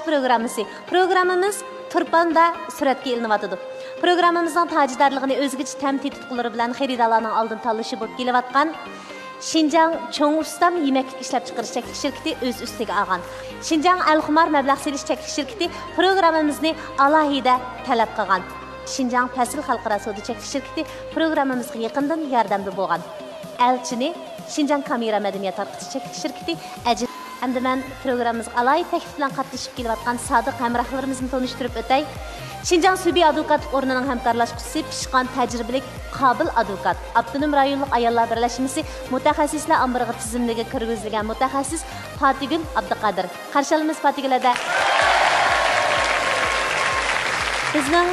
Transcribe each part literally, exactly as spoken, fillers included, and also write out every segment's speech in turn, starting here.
پروگراممىسى. پروگراممىمىز تۇرپاندا سۈرەتكە ئېلىنىۋاتىدۇ. پروگراممىمىزنىڭ تاجىدارلىقىنى ئۆزگىچە تەم تېتىتقۇلىرى بىلەن خېرىدارلارنىڭ ئالدىن تاللىشى بولۇپ كېلىۋاتقان شىنجاڭ چوڭ ئۇستام يېمەكلىك ئىشلەپچىقىرىش چەكلىك شىركىتى ئۆز ئۈستىگە ئالغان. شىنجاڭ ئەلخۇمار مەبلەغ سېلىش چەكلىك شىركىتى پروگراممىمىزنى ئالاھىدە تەلەپ قىلغان. شىنجاڭ پەسىل خەلقئارا سودا چەكلىك شىركىتى پروگراممىمىزغا يېقىندىن ياردەمدە بولغان. ئەلچىنى شىنجاڭ كامېرا مەدەنىيەت تارقىتىش چەكلىك شىركىتى ئەجىب. ئەمدى مەن پروگراممىمىزغا ئالاھىدە تەكلىپ بىلەن قاتنىشىپ كېلىۋاتقان سادىق ھەمراھلىرىمىزنى تونۇشتۇرۇپ ئۆتەي. شىنجاڭ سۈبى ئادۋوكاتلىق ئورنىنىڭ ھەمكارلاشقۇچىسى، پىشقان، تەجرىبىلىك، قابىل ئادۋوكات، ئاپتونوم رايونلۇق ئاياللار بىرلەشمىسى مۇتەخەسسىسلەر ئامبىرىغا تىزىملىككە كىرگۈزۈلگەن مۇتەخەسسىس پاتىگۈل ئابدۇقادىر. قارشى ئالىمىز پاتىگۈل ھەدە. بىزنىڭ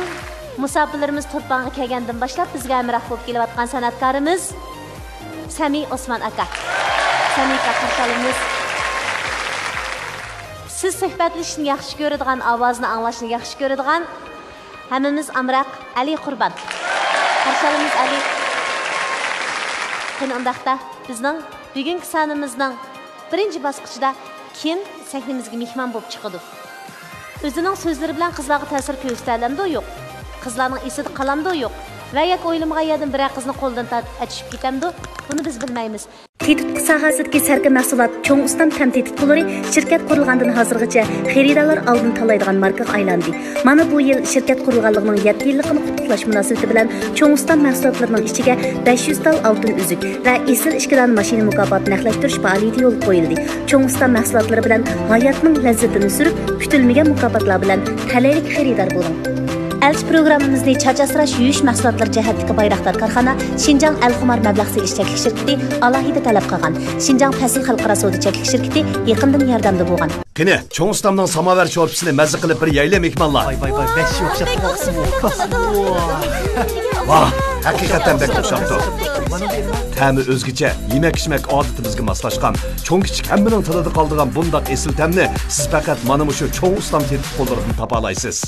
مۇساپىرلىرىمىز تۇرپانغا كەلگەندىن باشلاپ بىزگە ھەمراھ بولۇپ كېلىۋاتقان سەنئەتكارىمىز سەمى ئوسمان ئاكا. سەمى ئاكا، قارشى ئالىمىز. سىز سۆھبەتلىشىشنى ياخشى كۆرىدىغان، ئاۋازىنى ئاڭلاشنى ياخشى كۆرىدىغان، ھەممىمىز ئامراق ئەلى قۇربان. قارشى ئالىمىز ئەلى. قېنى ئۇنداقتا بىزنىڭ بۈگۈنكى سانىمىزنىڭ بىرىنچى باسقۇچىدا كىم سەھنىمىزگە مېھمان بولۇپ چىقىدۇ؟ ئۆزىنىڭ سۆزلىرى بىلەن قىزلارغا تەسىر كۆرسىتەلەمدۇ؟ يوق. قىزلارنىڭ ئېسىدە قالامدۇ؟ يوق. ۋە ياكى ئويلىمىغان يەردىن بىرەر قىزنى قولىدىن تارتىپ ئەچىشىپ كېتەمدۇ؟ بۇنى بىز بىلمەيمىز. تېتىتقۇ ساھەسىدىكى سەركە مەھسۇلات چوڭ ئۇستام تەم تېتىتقۇلىرى شىركەت قۇرۇلغاندىن ھازىرغىچە خېرىدارلار ئالدىن تاللايدىغان ماركىغا ئايلاندى. مانا بۇ يىل شىركەت قۇرۇلغانلىقىنىڭ يەتتە يىللىقىنى قۇتلۇقلاش مۇناسىۋىتى بىلەن چوڭ ئۇستام مەھسۇلاتلىرىنىڭ ئىچىگە بەش يۈز تال ئالتۇن ئۈزۈك ۋە ئېسىل ئىككى دانە ماشىنا مۇكاپاتى نەقلەشتۈرۈش پائالىيىتى يولغا قويۇلدى. چوڭ ئۇستام مەھسۇلاتلىرى بىلەن ھاياتنىڭ لەززىتىنى سۈرۈپ، كۈتۈلمىگەن مۇكاپاتلار بىلەن تەلەيلىك خېرىدار بولۇڭ. ئەلچى پروگراممىمىزنى چاچ ئاسراش، يۇيۇش مەھسۇلاتلىرى جەھەتتىكى بايراقدار كارخانا شىنجاڭ ئەلخۇمار مەبلەغ سېلىش چەكلىك شىركىتى ئالاھىدە تەلەپ قىلغان. شىنجاڭ پەسىل خەلقئارا سودا چەكلىك شىركىتى يېقىندىن ياردەمدە بولغان. قېنى، چوڭ ئۇستامنىڭ ساماۋەر شورپىسىنى مەززە قىلىپ بىر يەيلى، مېھمانلار. ۋاي، ۋاي، ۋاي، بەك ئوخشاپتۇ. ۋاھ، ھەقىقەتەن بەك ئوخشاپتۇ. تەمى ئۆزگىچە، يېمەك-ئىچمەك ئادىتىمىزگە ماسلاشقان، چوڭ-كىچىك ھەممىنىڭ تىلىدا قالىدىغان بۇنداق ئېسىل تەمنى سىز پەقەت مانا مۇشۇ چوڭ ئۇستام تېتىتقۇلىرىدىن تاپالايسىز.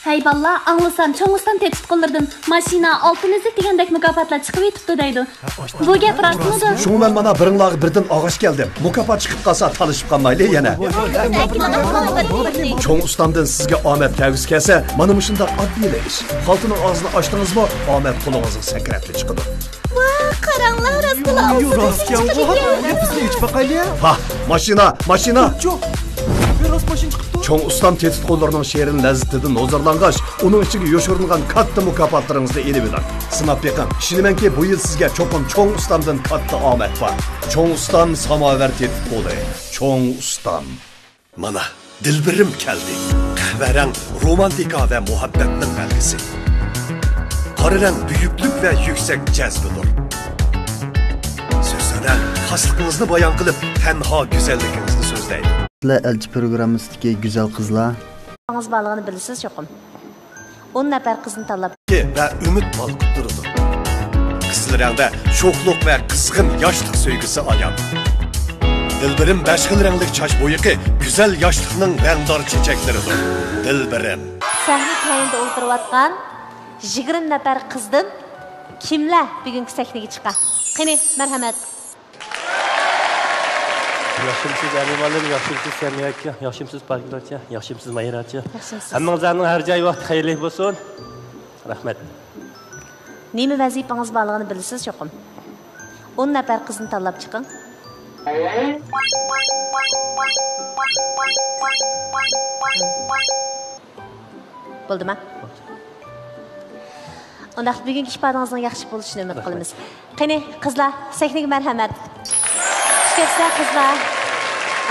ھەي بالىلار، ئاڭلىسام، چوڭ ئۇستام تېتىتقۇلىرىدىن ماشىنا، ئالتۇن ئۈزۈك دېگەندەك مۇكاپاتلار چىقىۋېتىپتۇ دەيدۇ. بۇ گەپ راستمىدۇ؟ شۇڭا مەن مانا بىرىڭلارغا بىردىن ئاغاچ كەلدىم. مۇكاپات چىقىپ قالسا، تالىشىپ قالمايلى يەنە. چوڭ ئۇستامدىن سىزگە ئامەت كەلگۈسى كەلسە، مانا مۇشۇنداق ئاددىيلا ئىش. خالتىنىڭ ئاغزىنى ئاچتىڭىزمۇ، ئامەت قولىڭىزغا سەكرەپلا چىقىدۇ. ۋاھ، قاراڭلار، راستلا ئالتۇن ئۈزۈك چىقىدىكەن. بىزنى ئېچىپ باقايلى. ۋاھ، ماشىنا، ماشىنا! يوق، يوق. راست ماشىنا چىقىپتۇ. چوڭ ئۇستام تېتىتقۇلىرىنىڭ شېرىن لەززىتىدىن ھۇزۇرلانغاچ، ئۇنىڭ ئىچىگە يوشۇرۇنغان كاتتا مۇكاپاتلىرىڭىزنى ئېلىۋېلىڭ. سىناپ بېقىڭ، ئىشىنىمەنكى، بۇ يىل سىزگە چوقۇم چوڭ ئۇستامدىن كاتتا ئومەك بار. چوڭ ئۇستام ساماۋەر تېتىتقۇلى. چوڭ ئۇستام. مانا، دىلبىرىم كەلدى. قەھۋە رەڭ رومانتىكا ۋە مۇھەببەتنىڭ بەلگىسى. قارا رەڭ بۈيۈكلۈك ۋە يۈكسەك جەزبىدۇر. سۆزلىرىدە خاسلىقىڭىزنى بايان قىلىپ، تەنھا گۈزەللىكىڭىزنى سۆزلەيدۇ. سىلەر ئەلچى پروگراممىسىدىكى گۈزەل قىزلار. ئاڭىز بارلىقىنى بىلىسىز چوقۇم. ئون نەپەر قىزنى تاللاپ. ۋە ئۈمىد بالقىپ تۇرىدۇ. قىزىل رەڭدە شوخلۇق ۋە قىزغىن ياشلىق سۆيگۈسى ئايان. دىلبىرىم بەش خىل رەڭلىك چاچ بويىقى گۈزەل ياشلىقنىڭ رەڭدار چېچەكلىرىدۇر. دىلبىرىم. سەھنە تەينىدە ئولتۇرۇۋاتقان يىگىرمە نەپەر قىزدىن كىملەر بۈگۈنكى سەھنىگە چىقا؟ قېنى، مەرھەمەت. ياخشىمسىز ئەمىنە مۇئەللىم، ياخشىمسىز سەمىيە ئاكا، ياخشىمسىز پاكىز ئاچا، ياخشىمسىز ماھىرە ئاچا؟ ياخشىمسىز. ھەممىڭلارنىڭ ھەر جاي ۋاقتى خەيرلىك بولسۇن. رەھمەت. نېمە ۋەزىپىڭىز بارلىقىنى بىلىسىز چوقۇم. ئون نەپەر قىزنى تاللاپ چىقىڭ. بولدىما؟ ئۇنداقتا بۈگۈنكى ئىپادىڭىزنىڭ ياخشى بولۇشىنى ئۈمىد قىلىمىز. قېنى، قىزلار، سەھنىگە مەرھەمەت. خۇش كەپسىلەر، قىزلار.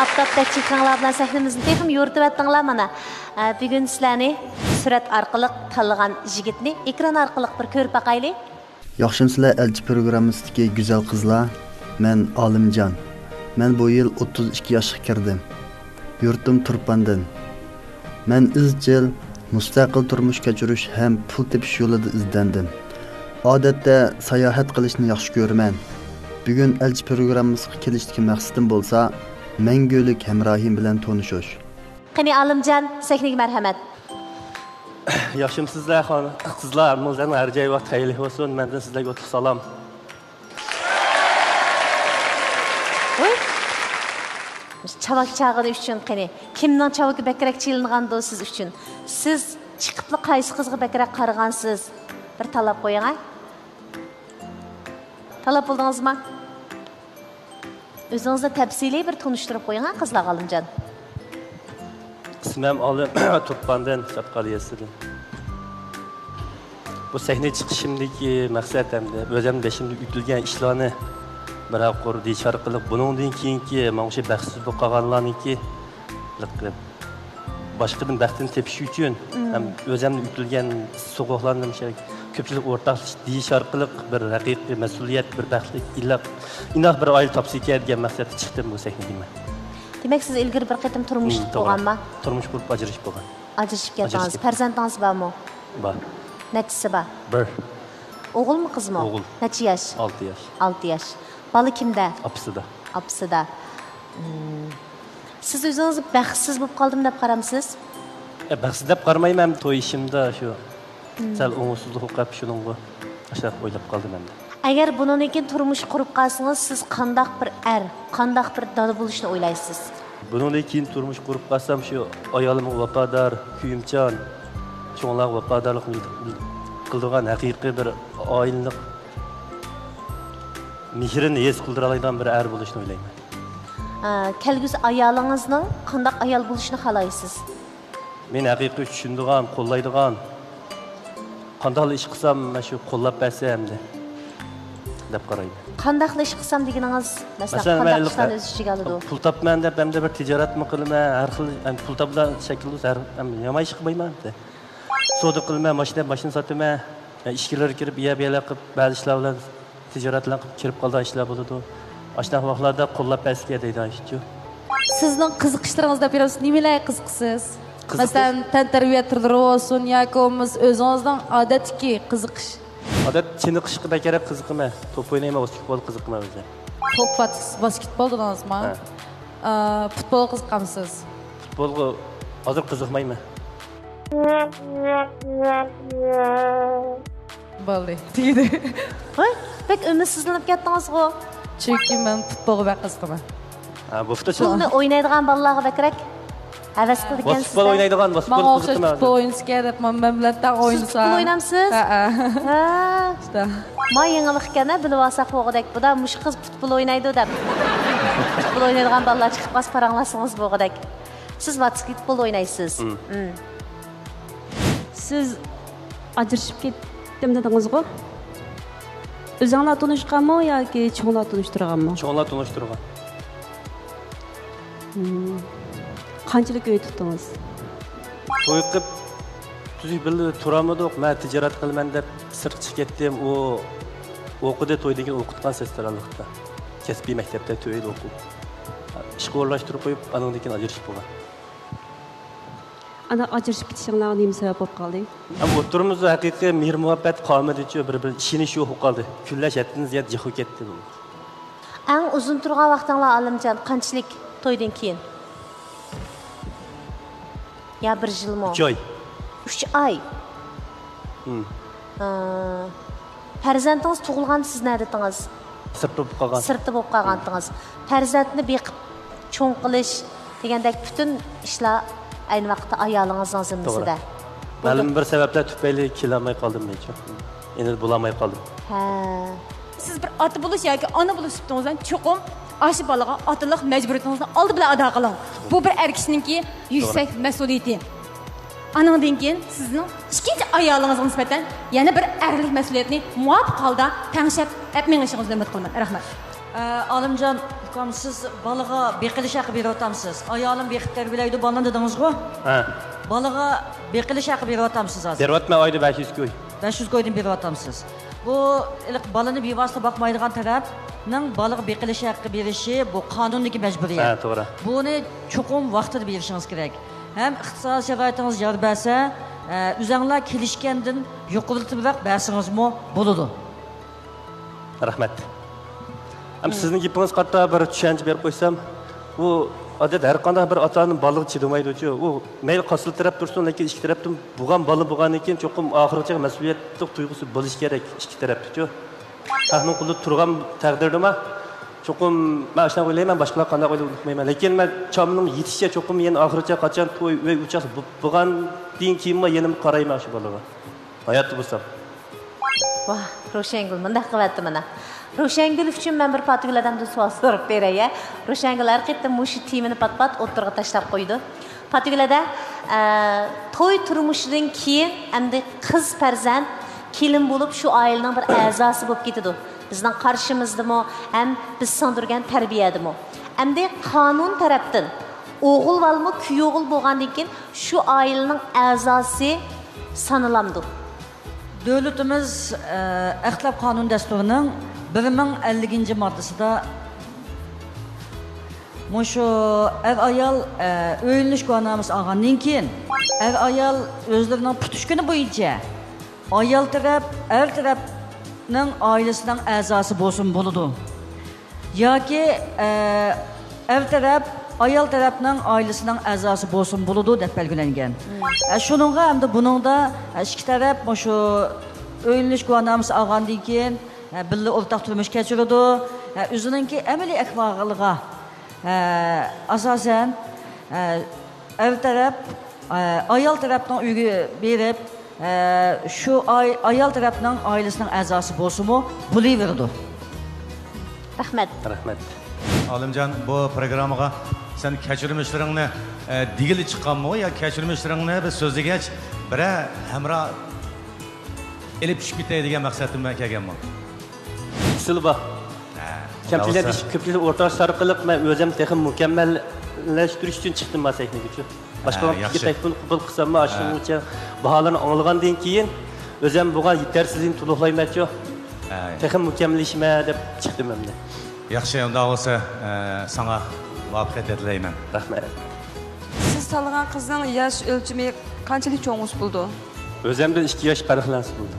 ئاپتاپتەك چېھرىڭلار بىلەن سەھنىمىزنى تېخىمۇ يورۇتۇۋەتتىڭلار مانا. ئە، بۈگۈن سىلەرنى سۈرەت ئارقىلىق تاللىغان يىگىتنى ئېكران ئارقىلىق بىر كۆرۈپ باقايلى. ياخشىمۇسىلەر ئەلچى پروگراممىسىدىكى گۈزەل قىزلار؟ مەن ئالىمجان. مەن بۇ يىل ئوتتۇز ئىككى ياشقا كىردىم. يۇرتۇم تۇرپاندىن. مەن ئىزچىل مۇستەقىل تۇرمۇش كەچۈرۈش ھەم پۇل تېپىش يولىدا ئىزدەندىم. ئادەتتە ساياھەت قىلىشنى ياخشى كۆرىمەن. بۈگۈن ئەلچى پروگراممىسىغا كېلىشتىكى مەقسىتىم بولسا، مەڭگۈلۈك ھەمراھىم بىلەن تونۇشۇش. قېنى، ئالىمجان، سەھنىگە مەرھەمەت. ياخشىمۇسىزلەر، خان-، قىزلار، ھەممىڭلارنىڭ ھەر جاي ۋاقتى خەيرلىك بولسۇن. مەندىن سىزلەرگە ئوتلۇق سالام. ۋوي. مۇشۇ چاۋاك چاغىنى ئۈچۈن قېنى، كىمنىڭ چاۋىكى بەكرەك چېلىنغاندۇ سىز ئۈچۈن؟ سىز چىقىپلا قايسى قىزغا بەكرەك قارىغانسىز؟ بىر تاللاپ قويۇڭ ھە. تاللاپ بولدىڭىزمۇ؟ ئۆزىڭىزنى تەپسىلىي بىر تونۇشتۇرۇپ قويۇڭ ھە قىزلار، غالىمجان. ئىسمىم ئالىم، تۇرپاندىن، شاتقال يېزىسىدىن. بۇ سەھنىگە چىقىشىمدىكى مەقسەت ھەمدە ئۆزۈمنىڭ بېشىمدا ئۆتۈلگەن ئىشلارنى بىرەر قۇر دېيىش ئارقىلىق بۇنىڭدىن كېيىنكى ماڭا شۇ بەختسىز بولۇپ قالغانلارنىڭكى باشقىدىن بەختىنى تېپىش ئۈچۈن ھەم ئۆزۈمنىڭ ئۆتۈلگەن سوغۇقلارنى مۇشۇ كۆپچىلىك ئورتاقلىشىپ دېيىش ئارقىلىق بىر ھەقىقىي مەسئۇلىيەت، بىر بەختلىك، ئىللىق، ئىناق بىر ئائىلە تاپسىكەن دېگەن مەقسەتتە چىقتىم بۇ سەھنىگە مەن. دېمەك، سىز ئىلگىرى بىر قېتىم تۇرمۇشلۇق توغرا. بولغانما؟ تۇرمۇش قۇرۇپ ئاجرىشىپ بولغان. ئاجرىشىپ كەتتىڭىز. ئاجرىشىپ كەتتىم. پەرزەنتىڭىز بارمۇ؟ بار. نەچچىسى بار؟ بىر. ئوغۇلمۇ، قىزمۇ؟ ئوغۇل. نەچچە ياش؟ ئالتە ياش. ئالتە ياش. بالا كىمدە؟ ئاپىسىدا. ئاپىسىدا. مم. سىز ئۆزىڭىزنى بەختسىز بولۇپ قالدىم دەپ قارامسىز؟ ئە، بەختسىز دەپ قارىمايمەن، توي ئىشىمدا شۇ سەل ئوڭۇشسىزلىق بولۇپ قاپتۇ، شۇنىڭغا ئاشۇنداق ئويلاپ قالدىم ئەمدى. ئەگەر بۇنىڭدىن كېيىن تۇرمۇش قۇرۇپ قالسىڭىز، سىز قانداق بىر ئەر، قانداق بىر دادا بولۇشنى ئويلايسىز؟ بۇنىڭدىن كېيىن تۇرمۇش قۇرۇپ قالسام، شۇ ئايالىمغا ۋاپادار، كۆيۈمچان، چوڭلارغا ۋاپادارلىق قىلىدىغان ھەقىقىي بىر ئائىلىلىك مېھرىنى ھېس قىلدۇرالايدىغان بىر ئەر بولۇشنى ئويلايمەن. ئە، كەلگۈسى ئايالىڭىزنىڭ قانداق ئايال بولۇشىنى خالايسىز؟ مېنى ھەقىقىي چۈشىنىدىغان، قوللايدىغان، قانداقلا ئىش قىلسام، مەن شۇ قوللاپ بەرسە ئەمدى دەپ قارايمەن. قانداقلا ئىش قىلسام دېگىنىڭىز، مەسىلەن، مەسىلەن، قانداق مەن ئىشلارنى ئۆز ئىچىگە ئالىدۇ؟ پۇل تاپىمەن دەپ ئەمدى بىر تىجارەتمۇ قىلىمەن، ھەر خىل، ئەمدى پۇل تاپىدىغان شەكىلدە ھەر، ئەمدى يامان ئىش قىلمايمەن ئەمدى. سودا قىلىمەن، ماشىنا، ماشىنا ساتىمەن، ئىچكىرىلەر كىرىپ، يە بۇ يەرلەر قىلىپ، بەزى ئىشلار بىلەن تىجارەتلەر قىلىپ كىرىپ قالىدىغان ئىشلار بولىدۇ. ئاشۇنداق ۋاقىتلاردا قوللاپ بەرسىكەن دەيدىغان ئىشچۇ. سىزنىڭ قىزىقىشلىرىڭىز دەپ بېرىمىز، نېمىلەرگە قىزىقىسىز؟ قىزىقىش. مەسىلەن، تەنتەربىيە تۈرلىرى بولسۇن ياكى بولمىسا ئۆزىڭىزنىڭ ئادەتتىكى قىزىقىش. ئادەت چېنىقىشقا بەكرەك قىزىقىمەن. توپ ئوينايمەن، ۋاسكېتبولغا قىزىقىمەن ئۆزۈم. توپ، ۋاس-، ۋاسكېتبول دېدىڭىزما؟ ھە. ئا، پۇتبولغا قىزىقامسىز؟ پۇتبولغا ھازىر قىزىقمايمەن. بولدى، تۈگىدى. ھوي، بەك ئۈمىدسىزلىنىپ كەتتىڭىزغۇ؟ چۈنكى مەن پۇتبولغا بەك قىزىقىمەن. ھە، بوپتۇ، شۇ. پۇتبولنى ئوينايدىغان بالىلارغا بەكرەك ھەۋەس قىلىدىكەنسىز. ۋاسكېتبول ئوينايدىغان، ۋاسكېتبول ماڭا ئوخشاش قىزىقىمەن پۇتبول ھازىر. ئوينىسا دەپ، مەن، مەن بىلەن تەڭ سىز ئوينىسا. پۇتبول ئوينامسىز؟ ھە، ھە. ھە. شۇنداق. ما يېڭىلىق ئىكەن، بىلىۋالساق بولغۇدەك. بۇدا مۇشۇ قىز پۇتبول ئوينايدۇ دەپ. پۇتبول ئوينايدىغان بالىلار چىقىپ قالسا پاراڭلاشسىڭىز بولغۇدەك. سىز ۋاسكېتبول ئوينايسىز. مم. مم. سىز ئاجرىشىپ كەتتىم دېدىڭىزغۇ؟ ئۆزۈڭلار تونۇشقانمۇ ياكى چوڭلار تونۇشتۇرغانمۇ؟ چوڭلار تونۇشتۇرغان. مم. قانچىلىك ئۆي تۇتتىڭىز؟ توي قىلىپ، تۈزۈك بىللە تۇرالمىدۇق. مەن تىجارەت قىلىمەن دەپ سىرتقا چىقىپ كەتتىم. ئۇ ئوقۇدى، تويدىن كېيىن ئوقۇتقان سېسترالىقتا. كەسپىي مەكتەپتە تۆت يىل ئوقۇپ، ئىشقا ئورۇنلاشتۇرۇپ قويۇپ، ئانىڭدىن كېيىن ئاجرىشىپ بولغان. ئانا، ئاجرىشىپ كېتىشىڭلارغا نېمە سەۋەب بولۇپ قالدى؟ ھەم ئوتتۇرىمىزدا ھەقىقىي مېھىر مۇھەببەت قالمىدىچۇ، بىر-بىرىگە ئىشىنىش يوق بولۇپ قالدى. كۈنلەر شەتتىن زىيادە جىق بولۇپ كەتتى بۇ. ئەڭ ئۇزۇن تۇرغان ۋاقتىڭلار، ئالىمجان، قانچىلىك تويدىن كېيىن؟ يا بىر يىلمۇ؟ ئۈچ ئاي. ئۈچ ئاي. ھىم. ئا، پەرزەنتىڭىز تۇغۇلغاندا سىز نەدىتىڭىز؟ سىرتتا بولۇپ قالغان. سىرتتا بولۇپ قالغانتىڭىز. پەرزەنتنى بېقىپ، چوڭ قىلىش دېگەندەك پۈتۈن ئىشلار ئەينى ۋاقىتتا ئايالىڭىزنىڭ زىممىسىدە. توغرا. مەلۇم بىر سەۋەبلەر تۈپەيلى كېلەلمەي قالدىم مەنچۇ. يەنە بولالماي قالدىم. ھە. سىز بىر ئاتا بولۇش ياكى ئانا بولۇش سۈپىتىڭىز بىلەن چوقۇم ئاشۇ بالىغا ئاتىلىق مەجبۇرىيىتىڭىزنى ئالدى بىلەن ئادا قىلىڭ. بۇ بىر ئەر كىشىنىڭكى يۈكسەك مەسئۇلىيىتى. ئانىڭدىن كېيىن سىزنىڭ ئىككىنچى ئايالىڭىزغا نىسبەتەن يەنە بىر ئەرلىك مەسئۇلىيەتنى مۇۋاپىق ھالدا تەڭشەپ ئەپ مېڭىشىڭىزنى ئۈمىد قىلىمەن. رەھمەت. ئە، ئالىمجان ئۇكام، سىز بالىغا بېقىلىش ھەققى بېرىۋاتامسىز؟ ئايالىم بېقىپ تەربىيەلەيدۇ بالىنى دېدىڭىزغۇ؟ ھە. بالىغا بېقىلىش ھەققى بېرىۋاتامسىز ھازىر؟ بېرىۋاتىمەن، ئايدا بەش يۈز كوي. بەش يۈز كويدىن بېرىۋاتامسىز. بۇ، ئىلىق بالىنى بىۋاسىتە باقمايدىغان تەرەپنىڭ بالىغا بېقىلىش ھەققى بېرىشى، بۇ قانۇندىكى مەجبۇرىيەت. ھە، توغرا. بۇنى چوقۇم ۋاقتىدا بېرىشىڭىز كېرەك. ھەم ئىقتىسادىي شارائىتىڭىز يار بەرسە، ئە، ئۆزەڭلار كېلىشكەندىن يۇقىرىلىتىپراق بەرسىڭىزمۇ بولىدۇ. رەھمەت. ھەم سىزنىڭ گېپىڭىزگە قارىتا بىر چۈشەنچە بېرىپ قويسام، بۇ ئادەتتە ھەر قانداق بىر ئاتا-ئانا بالىغا چىدىمايدۇچۇ. ئۇ مەيلى قايسىلا تەرەپ تۇرسۇن، لېكىن ئىككى تەرەپتىن بولغان بالا بولغاندىن كېيىن چوقۇم ئاخىرغىچە مەسئۇلىيەتلىك تۇيغۇسى بولۇشى كېرەك ئىككى تەرەپتىچۇ. ھەقنىڭ قولىدا تۇرغان تەقدىردىمۇ چوقۇم مەن ئاشۇنداق ئويلايمەن، باشقىلار قانداق ئويلايدۇ ئۇقمايمەن. لېكىن مەن چامنىڭ يېتىشىچە چوقۇم يەنە ئاخىرىچە قاچان توي، ئۆي، ئۇچاق بولغاندىن كېيىنمۇ يەنە قارايمەن شۇ بالىغا. ھاياتتا بولسام. ۋاھ، روشەنگۈل مۇنداق قىلىۋەتتى مانا. روشەنگۈل ئۈچۈن مەن بىر پاتىگۈل ئادەمدىن سوئال سوراپ بېرەي، ھە؟ روشەنگۈل ھەر قېتىم مۇشۇ تېمىنى پات-پات ئوتتۇرىغا تاشلاپ قويىدۇ. پاتىگۈل ھەدە، ئە، توي تۇرمۇشىدىن كېيىن ئەمدى قىز پەرزەنت كېلىن بولۇپ شۇ ئائىلىنىڭ بىر ئەزاسى بولۇپ كېتىدۇ. بىزنىڭ قارىشىمىزدىمۇ ھەم بىز سىڭدۈرگەن تەربىيەدىمۇ. ئەمدى قانۇن تەرەپتىن ئوغۇل بالىمۇ كۈيئوغۇل بولغاندىن كېيىن شۇ ئائىلىنىڭ ئەزاسى سانىلامدۇ؟ دۆلىتىمىز، ئە، ئەخلاق قانۇن دەستۇرىنىڭ بىر مىڭ ئەللىكىنچى ماددىسىدا مۇشۇ ئەر-ئايال، ئە، ئۆيلىنىش گۇۋاھنامىسى ئالغاندىن كېيىن، ئەر-ئايال ئۆزلىرىنىڭ پۈتۈش كۈنى بويىچە ئايال تەرەپ ئەر تەرەپنىڭ ئائىلىسىنىڭ ئەزاسى بولسىمۇ بولىدۇ. ياكى، ئە، ئەر تەرەپ ئايال تەرەپنىڭ ئائىلىسىنىڭ ئەزاسى بولسىمۇ بولىدۇ دەپ بەلگىلەنگەن. ئە، شۇنىڭغا ھەمدە بۇنىڭدا، ئە، ئىككى تەرەپ مۇشۇ ئۆيلىنىش گۇۋاھنامىسى ئالغاندىن كېيىن، ئە، بىللە ئورتاق تۇرمۇش كەچۈرىدۇ. ئە، ئۆزىنىڭكى ئەمەلىي ئەھۋالىغا، ئە، ئاساسەن، ئە، ئەر تەرەپ، ئە، ئايال تەرەپنىڭ ئۆيىگە بېرىپ، ئە، شۇ ئاي-، ئايال تەرەپنىڭ ئائىلىسىنىڭ ئەزاسى بولسىمۇ بولۇۋېرىدۇ. رەھمەت. رەھمەت. ئالىمجان، بۇ پروگراممىغا سەن كەچۈرمىشلىرىڭنى، ئە، دېگىلى چىققانمۇ يا كەچۈرمىشلىرىڭنى بىر سۆزلىگەچ، بىرەر ھەمراھ ئېلىپ چۈشۈپ كېتەي دېگەن مەقسەتتىنمۇ كەلگەنمۇ؟ ئۇسۇلى بار. ھە، كەمچىلىكلەر بولسا. كۆپچىلىك ئورتاقلىشىش ئارقىلىق مەن ئۆزۈمنى تېخىمۇ مۇكەممەللەشتۈرۈش ئۈچۈن چىقتىم ما سەھنىگىچۇ. باشقىلارنىڭ ھە، پىكىر ياخشى. تەكلىپىنى قوبۇل قىلساممۇ، ھە. ئاشۇنىڭچە باھالارنى ئاڭلىغاندىن كېيىن ئۆزۈم بولغان يېتەرسىزلىكنى تولۇقلايمەنچۇ. ھە. تېخىمۇ مۇكەممەللىشىمەن دەپ چىقتىم ئەمدى. ياخشى، ئۇنداق بولسا، ئە، ساڭا مۇۋەپپەقىيەتلەر تىلەيمەن. رەھمەت. سىز تاللىغان قىزنىڭ ياش ئۆلچىمى قانچىلىك چوڭ بولسا بولىدۇ؟ ئۆزۈمدىن ئىككى ياش پەرقلەنسە بولىدۇ.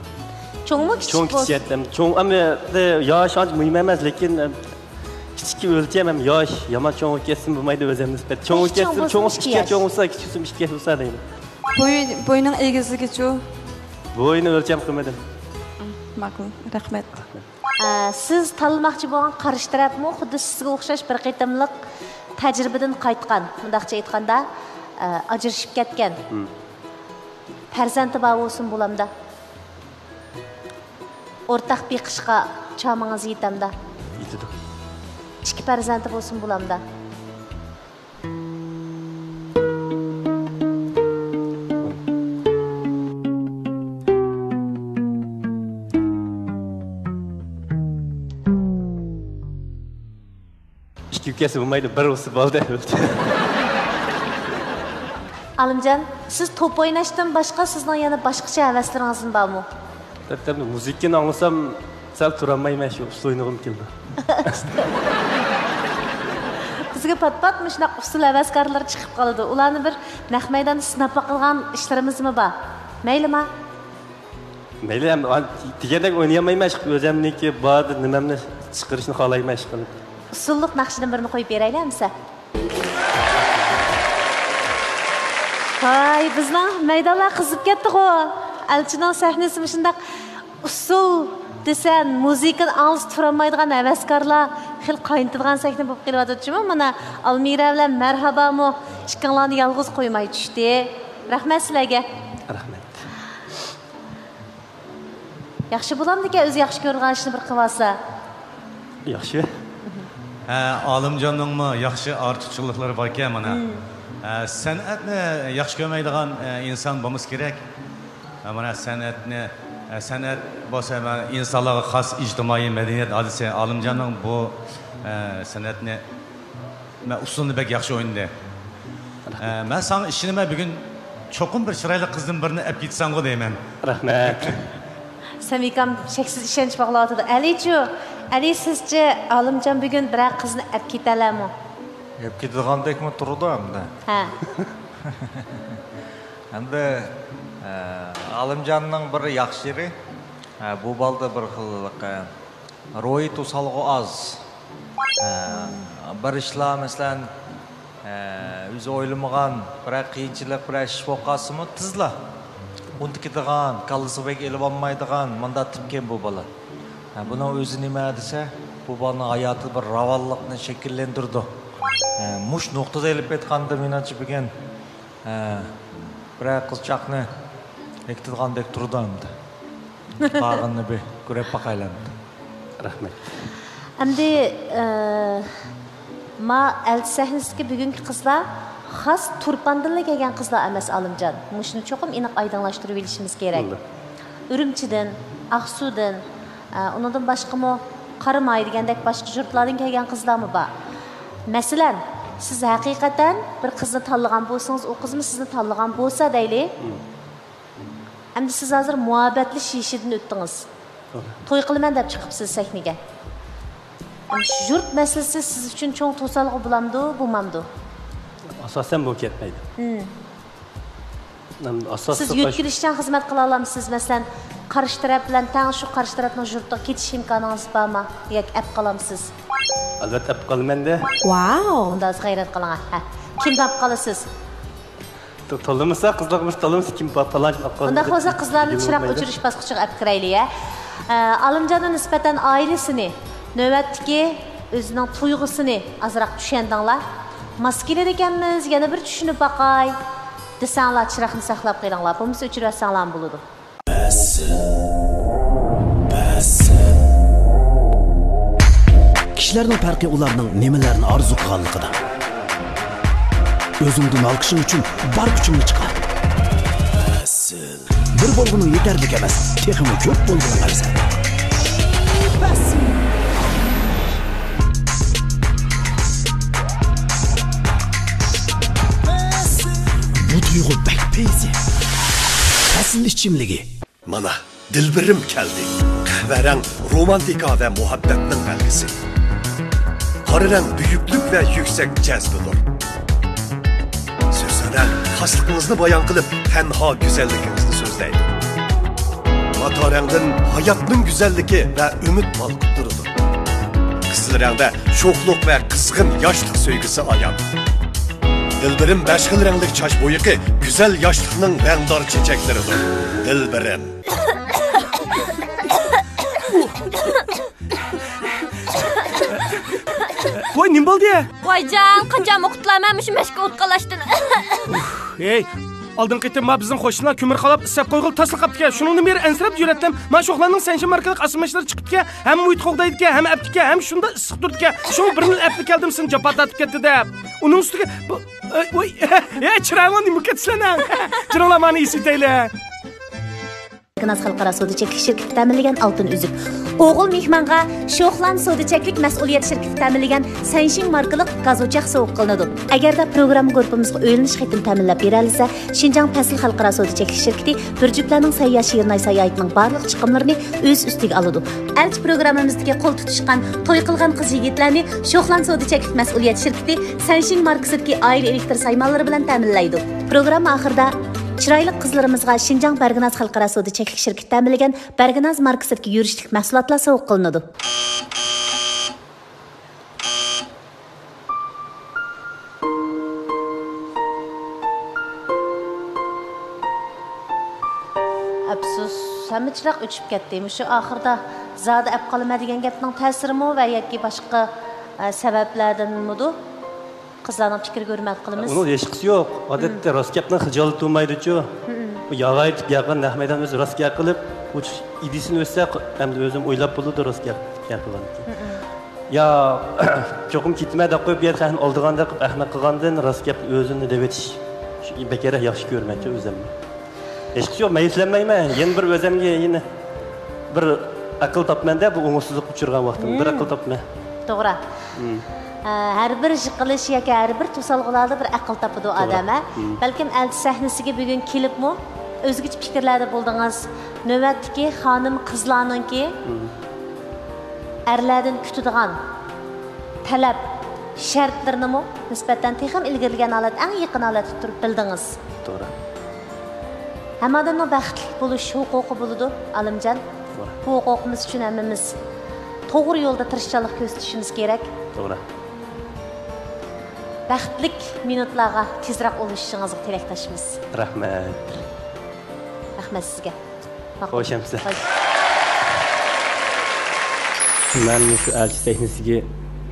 چوڭمۇ، كىچىك چوڭ، بولسا؟ كىچىك ھەم چوڭ، ئەمما ياش ئانچە مۇھىم ئەمەس، لېكىن، ئە، كىچىككە ئۆلچەم ھەم ياش يامان چوڭ بولۇپ كەتسىمۇ بولمايدۇ ئۆزۈم نىسبەت. چوڭ بولۇپ كەتسىمۇ، چوڭ، بولسا كىچىككە كىچىك. چوڭ بولسا، كىچىك بولسا ئىككى ياش بولسا دەيمەن. بوي-، بوينىڭ ئېگىزلىكىچۇ؟ بويىنى ئۆلچەم قىلمىدىم. ماقۇل، رەھمەت. ئە، سىز تاللىماقچى بولغان قارشى تەرەپمۇ خۇددى سىزگە ئوخشاش بىر قېتىملىق تەجرىبىدىن قايتقان، مۇنداقچە ئېيتقاندا، ئە، ئاجرىشىپ كەتكەن. مم. پەرزەنتى بار بولسىمۇ بولامدا؟ ئورتاق بېقىشقا چامىڭىز يېتەمدا؟ يېتىدۇ. ئىككى پەرزەنتى بولسىمۇ بولامدا؟ ئىككى ئۆكەسى بولمايدۇ، بىر بولسا بولدى. ئالىمجان، سىز توپ ئويناشتىن باشقا سىزنىڭ يەنە باشقىچە ھەۋەسلىرىڭىزمۇ بارمۇ؟ ئەلۋەتتە، مۇزىكىنى ئاڭلىسام، سەل تۇرالمايمەن، شۇ ئۇسسۇل ئوينىغۇم كېلىدۇ. بىزگە پات-پات مۇشۇنداق ئۇسسۇل ھەۋەسكارلىرى چىقىپ قالىدۇ. ئۇلارنى بىر نەق مەيداندا سىناپ باقىدىغان ئىشلىرىمىزمۇ بار. مەيلىما؟ مەيلى، ئەمدى دېگەندەك ئوينىيالمايمەن، ئىشقىلىپ، ئۆزۈمنىڭكى بار نېمەمنى چىقىرىشنى خالايمەن، ئىشقىلىپ. ئۇسسۇللۇق ناخشىدىن بىرنى قويۇپ بېرەيلى ئەمىسە. ۋاي، بىزنىڭ مەيدانلار قىزىپ كەتتىغۇ. ئەلچىنىڭ سەھنىسى مۇشۇنداق ئۇسسۇل دېسە، مۇزىكىنى ئاڭلىسا تۇرالمايدىغان ھەۋەسكارلار خېلى قاينىتىدىغان سەھنە بولۇپ قېلىۋاتىدۇ جۇمۇ. مانا، ئالمىرە بىلەن مەرھابامۇ ئىككىڭلارنى يالغۇز قويماي چۈشتى. رەھمەت سىلەرگە. رەھمەت. ياخشى بولامدىكەن، ئۆزى ياخشى كۆرىدىغان ئىشنى بىر قىلىۋالسا؟ ياخشى. ھە، ئالىمجاننىڭمۇ ياخشى ئارتۇقچىلىقلىرى باركەن مانا. مم. ھە، سەنئەتنى ياخشى كۆرمەيدىغان، ئە، ئىنسان بولمىسا كېرەك. ھە، مانا سەنئەتنى، ئە، سەنئەت بولسا مانا ئىنسانلارغا خاس ئىجتىمائىي مەدەنىيەت ھادىسە. ئالىمجاننىڭ بۇ، ئە، سەنئەتنى مەن ئۇسسۇلنى بەك ياخشى ئوينىدى. ئە، مەن ساڭا ئىشىنىمەن، بۈگۈن چوقۇم بىر چىرايلىق قىزدىن بىرنى ئەپ كېتىسەنغۇ دەيمەن. رەھمەت. سەمىكام شەكسىز ئىشەنچ باغلاۋاتىدۇ. ئەلىچۇ، ئەلى سىزچە ئالىمجان بۈگۈن بىرەر قىزنى ئەپ كېتەلەمۇ؟ ئەپ كېتىدىغاندەكمۇ تۇرىدۇ ئەمدى. ھە. ئەمدى، ئە، ئالىمجاننىڭ بىر ياخشى يېرى، ئە، بۇ بالىدا بىر خىل، ئە، روھىي توسالغۇ ئاز. ئە، بىر ئىشلار، مەسىلەن، ئە، ئۆزى ئويلىمىغان بىرەر قىيىنچىلىق، بىرەر ئىش بولۇپ قالسىمۇ تېزلا ئۇنتۇپ كېتىدىغان، كاللىسىغا بەك ئېلىۋالمايدىغان مۇنداق تىپكەن بۇ بالا. ئە، بۇنىڭ ئۆزى نېمە دېسە، بۇ بالىنىڭ ھاياتىدا بىر راۋانلىقنى شەكىللەندۈرىدۇ. ئە، مۇشۇ نۇقتىدا ئېلىپ ئېيتقاندا، مېنىڭچە، بۈگۈن، ئە، بىرەر قىزچاقنى بېكىتىدىغاندەك تۇرىدۇ ئەمدى. قالغىنىنى بىر كۆرۈپ باقايلى ئەمدى. رەھمەت. ئەمدى، ئە، ما ئەلچى سەھنىسىدىكى بۈگۈنكى قىزلار خاس تۇرپاندىنلا كەلگەن قىزلار ئەمەس، ئالىمجان. مۇشۇنى چوقۇم ئېنىق ئايدىڭلاشتۇرۇۋېلىشىمىز كېرەك. بولدى. ئۈرۈمچىدىن، ئاقسۇدىن، ئە، ئۇنىڭدىن باشقىمۇ قاراماي دېگەندەك باشقا يۇرتلاردىن كەلگەن قىزلارمۇ بار. مەسىلەن، سىز ھەقىقەتەن بىر قىزنى تاللىغان بولسىڭىز، ئۇ قىزمۇ سىزنى تاللىغان بولسا دەيلى. ئەمدى سىز ھازىر مۇھەببەتلىشىشىدىن ئۆتتىڭىز. توغرا. توي قىلىمەن دەپ چىقىپسىز سەھنىگە. ئەمدى شۇ يۇرت مەسىلىسى سىز ئۈچۈن چوڭ توسالغۇ بولامدۇ، بولمامدۇ؟ ئاساسەن بۇ كەتمەيدۇ. مم. ئەمدى ئاساسلىق سىز يۆتكىلىشچان خىزمەت قىلالامسىز؟ مەسىلەن، قارشى تەرەپ بىلەن تەڭ شۇ قارشى تەرەپنىڭ يۇرتىغا كېتىش ئىمكانىڭىز بارمۇ؟ ياكى ئەپ قالامسىز؟ ئەلۋەتتە ئەپ قالىمەن-دە. ۋاۋ! ئۇندا ھازىر غەيرەت قىلىڭ. ھە. كىمنى ئاپ قالىسىز؟ تو-، تولىمىسا، قىزلارغا مۇشۇ تولىمىسا، كىم پا-، پالانچىنى ئاپ قالىمەن. ئۇنداق بولسا، قىزلارنى چىراغ ئۆچۈرۈش باسقۇچىغا ئەپ كىرەيلى، ھە. ئە، ئالىمجاننىڭ نىسبەتەن ئائىلىسىنى، نۆۋەتتىكى ئۆزىنىڭ تۇيغۇسىنى ئازراق چۈشەندىڭلار. ماس كېلىدىكەنمىز، يەنە بىر چۈشىنىپ باقاي دېسەڭلار، چىراغنى ساقلاپ قېلىڭلار، بولمىسا ئۆچۈرۈۋەتسەڭلارمۇ بولىدۇ. كىشىلەرنىڭ پەرقى ئۇلارنىڭ نېمىلەرنى ئارزۇ قىلغانلىقىدا. ئۆزۈڭدىن ھالقىشىڭ ئۈچۈن بار كۈچۈڭنى چىقار. بىر بولغىنىڭ يېتەرلىك ئەمەس، تېخىمۇ كۆپ بولغىنىڭ ئەۋزەل. بۇ تۇيغۇ بەك پەيزى. پەسىل ئىچىملىكى. مانا، دىلبىرىم كەلدى. قەھۋە رەڭ رومانتىكا ۋە مۇھەببەتنىڭ بەلگىسى. قارا رەڭ بۈيۈكلۈك ۋە يۈكسەك جەزبىدۇر. سۆسەن رەڭ خاسلىقىڭىزنى بايان قىلىپ، تەنھا گۈزەللىكىڭىزنى سۆزلەيدۇ. ماتا رەڭدىن ھاياتنىڭ گۈزەللىكى ۋە ئۈمىد بالقىپ تۇرىدۇ. قىزىل رەڭدە شوخلۇق ۋە قىزغىن ياشلىق سۆيگۈسى ئايان. دىلبىرىم بەش خىل رەڭلىك چاچ بويىقى گۈزەل ياشلىقنىڭ رەڭدار چېچەكلىرىدۇر. دىلبىرىم. ۋاي، نېمە بولدى؟ ۋايجان، قاچان ئوقۇتلا مەن مۇشۇ مەشكە ئوتقالاشتىن. ھەي، ئالدىنقى قېتىم ما بىزنىڭ قوشنىلار كۆمۈر قالاپ ئىسسەپ قويغىلى تاسلا قاپتىكەن. شۇنىڭدىن بېرى ئەنسىرەپ يۈرەتتىم. ما شوخلاننىڭ سەنشىن ماركىلىق ئاسمىماشىنىلىرى چىقىپتىكەن. ھەممە مۇھىت قوغدايدىكەن، ھەممە ئەپتىكەن، ھەممە شۇنداق ئىسسىق تۇرىدىكەن. شۇڭا بىرنى ئەپلا كەلدىم، سېنى جاپا تارتىپ كەتتى دەپ. ئۇنىڭ ئۈستىگە بۇ، ئاي، ۋاي، ھە، چىرايىڭلار نېمە كەتتى سىلەرنىڭ؟ چىراڭلار مانا ئېسىۋېتەيلى. بەرگىناز خەلقئارا سودا چەكلىك شىركىتى تەمىنلىگەن ئالتۇن ئۈزۈك. ئوغۇل مېھمانغا شوخلان سودا چەكلىك مەسئۇلىيەت شىركىتى تەمىنلىگەن سەنشىڭ ماركىلىق گاز ئوچاق سوۋغا قىلىنىدۇ. ئەگەردە پروگرامما گۇرۇپپىمىزغا ئۆيلىنىش خېتىنى تەمىنلەپ بېرەلىسە، شىنجاڭ پەسىل خەلقئارا سودا چەكلىك شىركىتى بىر جۈپلەرنىڭ سەيياھ شېرىن ئاي ساياھىتىنىڭ بارلىق چىقىملىرىنى ئۆز ئۈستىگە ئالىدۇ. ئەلچى پروگراممىمىزدىكى قول تۇتۇشقان، توي قىلغان قىز-يىگىتلەرنى شوخلان سودا چەكلىك مەسئۇلىيەت شىركىتى سەنشىڭ ماركىسىدىكى ئائىلە ئېلېكتىر سايمانلىرى بىلەن تەمىنلەيدۇ. پروگرامما ئاخىرىدا چىرايلىق قىزلىرىمىزغا شىنجاڭ بەرگىناز خەلقئارا سودا چەكلىك شىركىتى تەمىنلىگەن بەرگىناز ماركىسىدىكى يۈرۈشلۈك مەھسۇلاتلار سوۋغا قىلىنىدۇ. ئەپسۇس، ھەممە چىراغ ئۆچۈپ كەتتى. مۇشۇ ئاخىردا زادى ئەپ قالىمەن دېگەن گەپنىڭ تەسىرىمۇ ۋە ياكى باشقا، ئە، سەۋەبلەردىنمىدۇ؟ قىزلارنىڭ پىكرىگە ھۆرمەت قىلىمىز. ئۇنىڭ ھېچقىسى يوق. ئادەتتە راست گەپنىڭ خىجالىتى بولمايدۇچۇ. بۇ ياغايتىپ گەپ قىلغان نەق مەيدان ئۆزى راست گەپ قىلىپ، ئۇ ئىدىيىسىنى ئۆتسە، ئەمدى ئۆزۈم ئويلاپ بولىدۇ راست گەپ، گەپ قىلغاندىكىن. يا، چوقۇم كېتىمەن دەپ قويۇپ، يا سەھنە ئالدىغاندەك قىلىپ ئەخمەق قىلغاندىن راست گەپنى ئۆزۈمنى دەۋېتىش بەكرەك ياخشى كۆرىمەنچۇ ئۆزۈمنى. ھېچقىسى يوق، مەيۈسلەنمەيمەن. يەنە بىر ئۆزۈمگە يەنە بىر ئەقىل تاپىمەن-دە، بۇ ئوڭۇشسىزلىققا ئۇچرىغان ۋاقتىم بىر ئەقىل تاپىمەن. توغرا. ئە، ھەر بىر يىقىلىش ياكى ھەر بىر توسالغۇلاردا بىر ئەقىل تاپىدۇ ئادەم، ھە؟ بەلكىم ئەلچى سەھنىسىگە بۈگۈن كېلىپمۇ ئۆزگىچە پىكىرلەردە بولدىڭىز. نۆۋەتتىكى خانىم-قىزلارنىڭكى ئەرلەردىن كۈتىدىغان تەلەپ شەرتلىرىنىمۇ نىسبەتەن تېخىمۇ ئىلگىرىلىگەن ھالەت، ئەڭ يېقىن ھالەتتە تۇرۇپ بىلدىڭىز. توغرا. ھەممە ئادەمنىڭ بەختلىك بولۇش ھوقۇقى بولىدۇ، ئالىمجان. توغرا. بۇ ھوقۇقىمىز ئۈچۈن ھەممىمىز توغرا يولدا تىرىشچانلىق كۆرسىتىشىمىز كېرەك. توغرا. بەختلىك مىنۇتلارغا تېزرەك ئۇلىشىشىڭىزغا تىلەكداشمىز. رەھمەت. رەھمەت سىزگە. ماقۇل. خوش ئەمىسە. خوش. مەن مۇشۇ ئەلچى سەھنىسىگە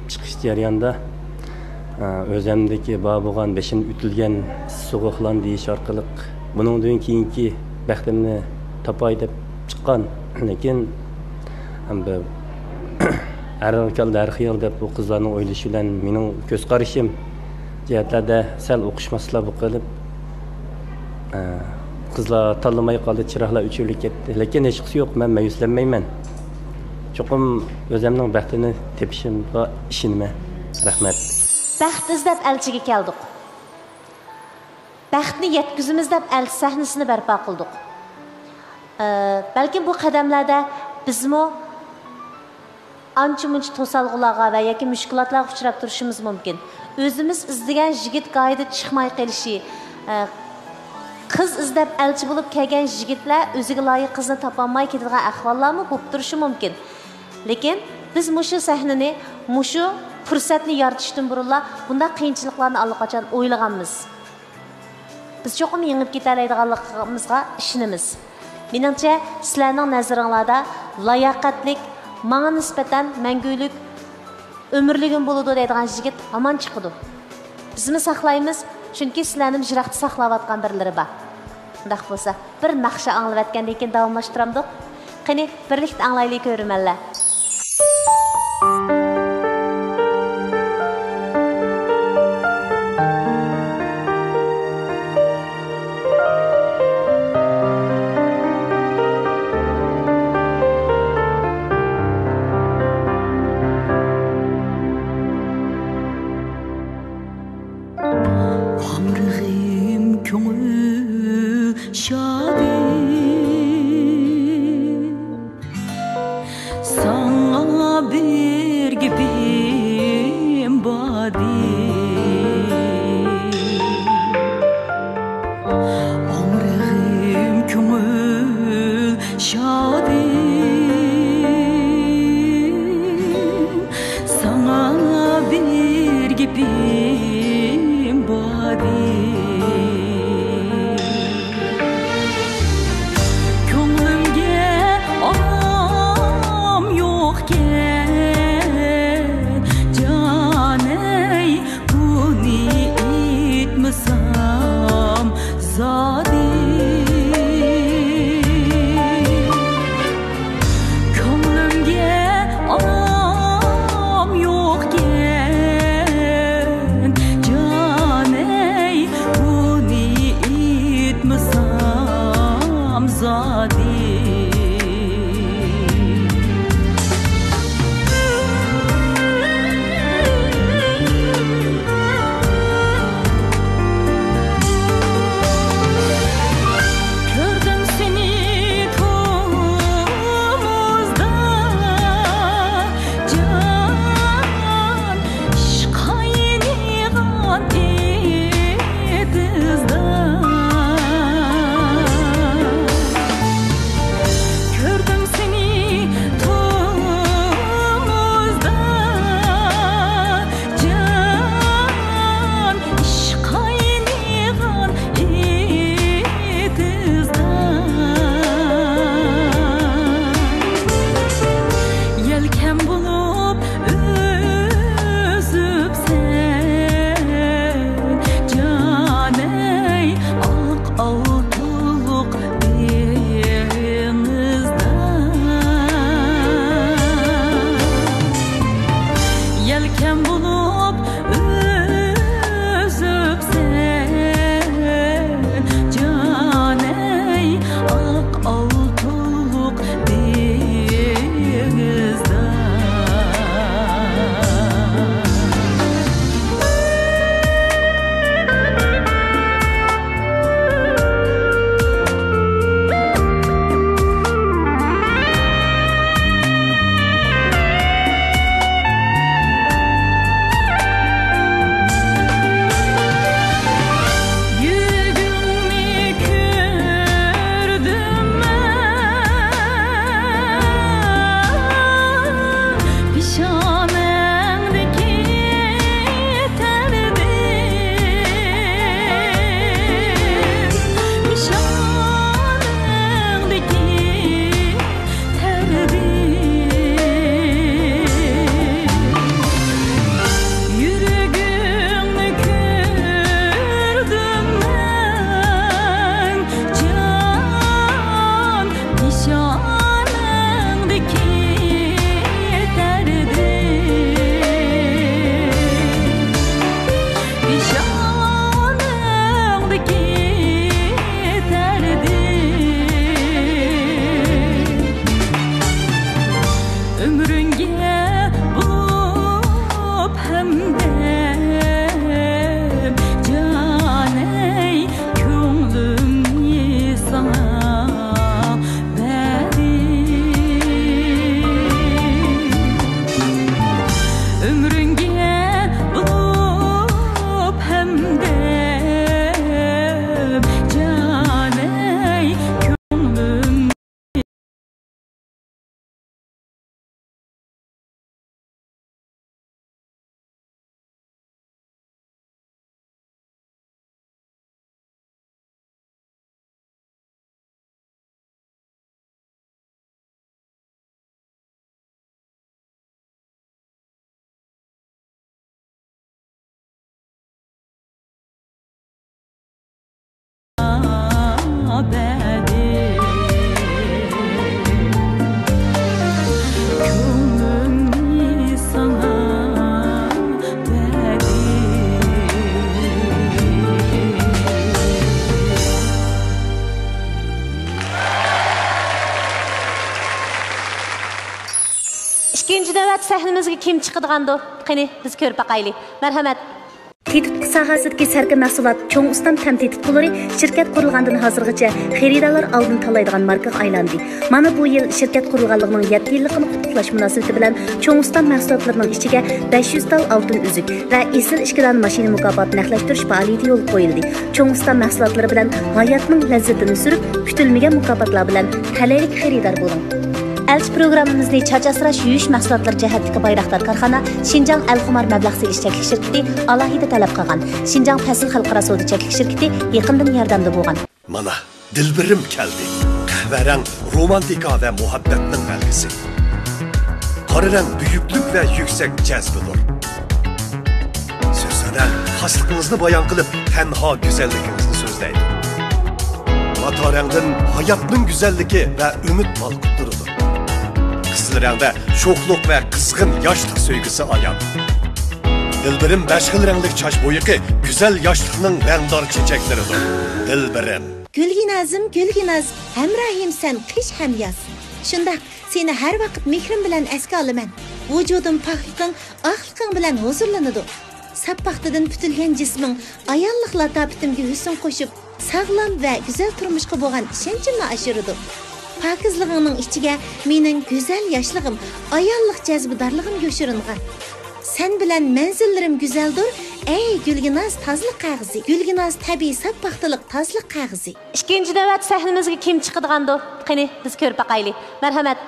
چىقىش جەريانىدا، ئە، ئۆزەمدىكى بار بولغان بېشىمدىن ئۆتۈلگەن سوغۇقلارنى دېيىش ئارقىلىق بۇنىڭدىن كېيىنكى بەختىمنى تاپاي دەپ چىققان. لېكىن، ئەمدى ھەر ھالدا ھەر خىيال دەپ بۇ قىزلارنىڭ ئويلىشى بىلەن مېنىڭ كۆز قارىشىم جەھەتلەردە سەل ئوخشىماسلىقلار بولۇپ قېلىپ، ئە، قىزلار تاللىماي قالدى، چىراغلار ئۆچۈرۈلۈپ كەتتى. لېكىن ھېچقىسى يوق، مەن مەيۈسلەنمەيمەن. چوقۇم ئۆزەمنىڭ بەختىنى تېپىشىمغا ئىشىنىمەن. رەھمەت. بەخت ئىزدەپ ئەلچىگە كەلدۇق. بەختنى يەتكۈزىمىز دەپ ئەلچى سەھنىسىنى بەرپا قىلدۇق. ئە، بەلكىم بۇ قەدەملەردە بىزمۇ ئانچە-مۇنچە توسالغۇلارغا ۋە ياكى مۈشكۈلاتلارغا ئۇچراپ تۇرۇشىمىز مۇمكىن. ئۆزىمىز ئىزدىگەن يىگىت گاھىدا چىقماي قېلىشى، ئە، قىز ئىزدەپ ئەلچى بولۇپ كەلگەن يىگىتلەر ئۆزىگە لايىق قىزنى تاپالماي كېتىدىغان ئەھۋاللارمۇ بولۇپ تۇرۇشى مۇمكىن. لېكىن بىز مۇشۇ سەھنىنى، مۇشۇ پۇرسەتنى يارىتىشتىن بۇرۇنلا بۇنداق قىيىنچىلىقلارنى ئاللىقاچان ئويلىغانمىز. بىز چوقۇم يېڭىپ كېتەلەيدىغانلىقىمىزغا ئىشىنىمىز. مېنىڭچە، سىلەرنىڭ نەزىرىڭلاردا لاياقەتلىك، ماڭا نىسبەتەن مەڭگۈلۈك، ئۆمۈرلۈكۈم بولىدۇ دەيدىغان يىگىت ھامان چىقىدۇ. بىزمۇ ساقلايمىز، چۈنكى سىلەرنىمۇ يىراقتا ساقلاۋاتقان بىرلىرى بار. ئۇنداق بولسا، بىر ناخشا ئاڭلىۋەتكەندىن كېيىن داۋاملاشتۇرامدۇق؟ قېنى، بىرلىكتە ئاڭلايلى، كۆرۈرمەنلەر. ئاغرىقىم كۆڭۈل شادى، ساڭا بىر گېپىم بادى. ئاغرىقىم كۆڭۈل شادى، ساڭا بىر گېپىم بادى. كۆڭلۈمگە ئارام يوق. ئۆمرۈڭگە بولۇپ ھەمدەم، جانەي، كۆڭلۈمنى ساڭا بەردىم. ئۆمرۈڭگە بولۇپ ھەمدەم، جانەي، كۆڭلۈم ئىككىنچى نۆۋەت سەھنىمىزگە كىم چىقىدىغاندۇ؟ قېنى، بىز كۆرۈپ باقايلى. مەرھەمەت. تېتىتقۇ ساھەسىدىكى سەركە مەھسۇلات چوڭ ئۇستام تەم تېتىتقۇلىرى شىركەت قۇرۇلغاندىن ھازىرغىچە خېرىدارلار ئالدىن تاللايدىغان ماركىغا ئايلاندى. مانا بۇ يىل شىركەت قۇرۇلغانلىقىنىڭ يەتتە يىللىقىنى قۇتلۇقلاش مۇناسىۋىتى بىلەن چوڭ ئۇستام مەھسۇلاتلىرىنىڭ ئىچىگە بەش يۈز تال ئالتۇن ئۈزۈك ۋە ئېسىل ئىككى دانە ماشىنا مۇكاپاتى نەقلەشتۈرۈش پائالىيىتى يولغا قويۇلدى. چوڭ ئۇستام مەھسۇلاتلىرى بىلەن ھاياتنىڭ لەززىتىنى سۈرۈپ، كۈتۈلمىگەن مۇكاپاتلار بىلەن تەلەيلىك خېرىدار بولۇڭ. ئەلچى پروگراممىمىزنى چاچ ئاسراش، يۇيۇش مەھسۇلاتلىرى جەھەتتىكى بايراقدار كارخانا شىنجاڭ ئەلخۇمار مەبلەغ سېلىش چەكلىك شىركىتى ئالاھىدە تەلەپ قىلغان، شىنجاڭ پەسىل خەلقئارا سودا چەكلىك شىركىتى يېقىندىن ياردەمدە بولغان. مانا، دىلبىرىم كەلدى. قەھۋەرەڭ رومانتىكا ۋە مۇھەببەتنىڭ بەلگىسى. قارا رەڭ بۈيۈكلۈك ۋە يۈكسەك جەزبىدۇر. سۆزلەر خاسلىقىڭىزنى بايان قىلىپ، تەنھا گۈزەللىكىڭىزنى سۆزلەيدۇ. ماتا رەڭدىن ھاياتنىڭ گۈزەللىكى ۋە ئۈمىد بالقىپ تۇرىدۇ. قىزىل رەڭدە شوخلۇق ۋە قىزغىن ياشلىق سۆيگۈسى ئايان. دىلبىرىم بەش خىل رەڭلىك چاچ بويىقى گۈزەل ياشلىقنىڭ رەڭدار چېچەكلىرىدۇر. دىلبىرىم. گۈلگىنازىم، گۈلگىناز، ھەمراھىم سەن قىش ھەم ياز. شۇنداق، سېنى ھەر ۋاقىت مېھرىم بىلەن ئەسكە ئالىمەن. ۋۇجۇدۇم پاكلىقىڭ، ئاقلىقىڭ بىلەن ھۇزۇرلىنىدۇ. ساپ پاختىدىن پۈتۈلگەن جىسمىڭ ئاياللىق لاتاپىتىمگە ھۆسن قوشۇپ، ساغلام ۋە گۈزەل تۇرمۇشقا بولغان ئىشەنچىمنى ئاشۇرىدۇ. پاكىزلىقىڭنىڭ ئىچىگە مېنىڭ گۈزەل ياشلىقىم، ئاياللىق جەزبىدارلىقىم يوشۇرۇنغان. سەن بىلەن مەنزىللىرىم گۈزەلدۇر، ئەي گۈلگىناز تازىلىق قەغىزى، گۈلگىناز تەبىئىي ساپ پاختىلىق تازىلىق قەغىزى. ئىككىنچى نۆۋەت سەھنىمىزگە كىم چىقىدىغاندۇ؟ قېنى، بىز كۆرۈپ باقايلى. مەرھەمەت.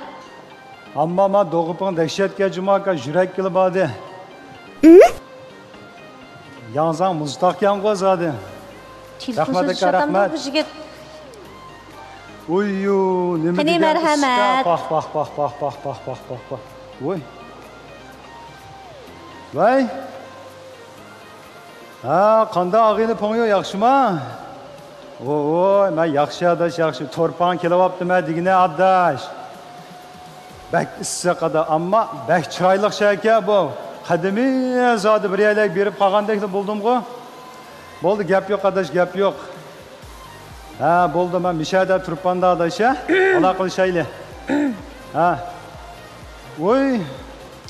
ئەمما ما دوغۇپىڭ دەھشەتكە جۇماكا يۈرەككىلا باردى. ياڭزاڭ مۇز تاقكەنغۇ زادى. تېلېفون رەھمەت سۆزى ئاكا، شاتامدۇ رەھمەت. بۇ يىگىت؟ ئۇييۇ، نېمە قېنى، دېگەن مەرھەمەت. ئىشكا؟ پاھ، پاھ، پاھ. ۋاي. ۋاي. ھە، قانداق ئاغىنە پوڭيو، ياخشىما؟ ۋوي، مەن ياخشى ئاداش، ياخشى. تورپاڭ كېلىۋاپتىمەن دېگىنە ئاداش. بەك ئىسسىق ئادا، ئەمما بەك چىرايلىق شەھەركەن بۇ. قەدىمىي زادى بىر يەرلەرگە بېرىپ قالغاندەكلا بولدۇمغۇ. بولدى، گەپ يوق ئاداش، گەپ يوق. ھە، بولدى، مەن مىشەدە تۇرۇپمەن ئاداش، ھە؟ ئالاقىلىشايلى. ھە. ۋوي.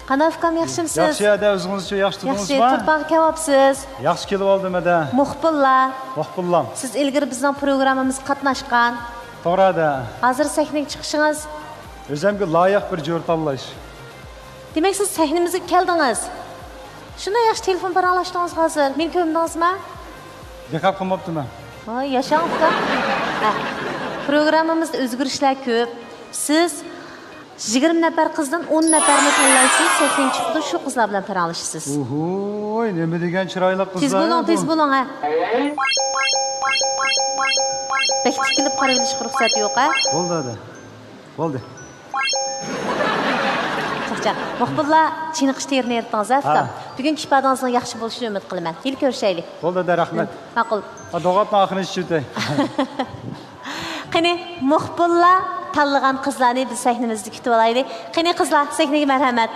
قانداق ئۇكام، ياخشىمسىز؟ ياخشى ئاداش، ئۆزىڭىزچۇ، ياخشى تۇردىڭىزما؟ ياخشى، تورپاڭغا كەۋاپسىز؟ ياخشى كېلىۋالدىم ئاداش. مۇخبىرلار. مۇخبىرلام. سىز ئىلگىرى بىزنىڭ پروگراممىمىزغا قاتناشقان. توغرا ئاداش. ھازىر سەھنىگە چىقىشىڭىز. ئۆزەمگە لايىق بىر جور تاللاش. دېمەك، سىز سەھنىمىزگە كەلدىڭىز. شۇنداق ياخشى تېلېفون پاراڭلاشتىڭىز ھازىر. مېنى كۆرمىدىڭىزما؟ دىققەت قىلماپتىمەن. ۋاي، ياشاڭ ئۇكام. ھە، پروگراممىمىزدا ئۆزگىرىشلەر كۆپ. سىز يىگىرمە نەپەر قىزدىن ئون نەپەرنى تاللايسىز، سەھنىگە چىقىدۇ، شۇ قىزلار بىلەن پاراڭلىشىسىز. ئوھوي، نېمە دېگەن چىرايلىق قىزلار. تېز بولۇڭ، تېز بولۇڭ، ھە. بەك تىكىلىپ قارىۋېلىشقا رۇخسەت يوق، ھە. بولدى، ھەدە. بولدى. چاقچاق. مۇخبىرلار، چېنىقىش تېرىنى يېرىتتىڭىز، ھە، ھە. ئۇكام؟ بۈگۈنكى ئىپادىڭىزنىڭ ياخشى بولۇشىنى ئۈمىد قىلىمەن. يەنە كۆرۈشەيلى. بولدى، ھەدە، رەھمەت. ماقۇل. ھە، دوغاپنىڭ ئاخىرىنى ئىچىۋېتەي. قېنى، مۇخبىرلار تاللىغان قىزلارنى بىز سەھنىمىزدە كۈتۈۋالايلى. قېنى، قىزلار، سەھنىگە مەرھەمەت.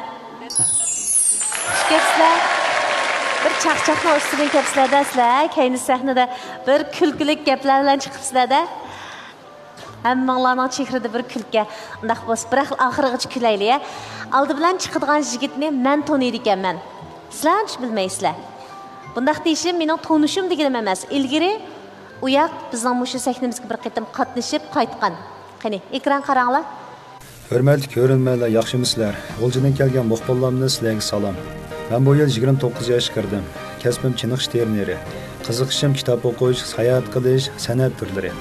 خۇش كەپسىلەر. بىر چاقچاقنىڭ ئۈستىدىن كەپسىلەردە سىلەر. كەينى سەھنىدە بىر كۈلكىلىك گەپلەر بىلەن چىقىپسىلەردە. ھەممىڭلارنىڭ چېھرىدە بىر كۈلكە. ئۇنداق بولسا، بىراق ئاخىرىغىچە كۈلەيلى، ھە؟ ئالدى بىلەن چىقىدىغان يىگىتنى مەن تونۇيدىكەنمەن. سىلەرچۇ بىلمەيسىلەر. بۇنداق دېيىشىم مېنىڭ تونۇشۇم دېگىنىم ئەمەس. ئىلگىرى ئۇ ياق بىزنىڭ مۇشۇ سەھنىمىزگە بىر قېتىم قاتنىشىپ قايتقان. قېنى، ئېكران قاراڭلار. ھۆرمەتلىك كۆرۈرمەنلەر، ياخشىمۇسىلەر؟ غۇلجىدىن كەلگەن مۇخبىرلارمدىن سىلەرگە سالام. مەن بۇ يىل يىگىرمە توققۇز ياشقا كىردىم. كەسپىم چېنىقىش تېرنېرى. قىزىقىشىم كىتاب ئوقۇش، ساياھەت قىلىش، سەنئەت تۈرلىرى.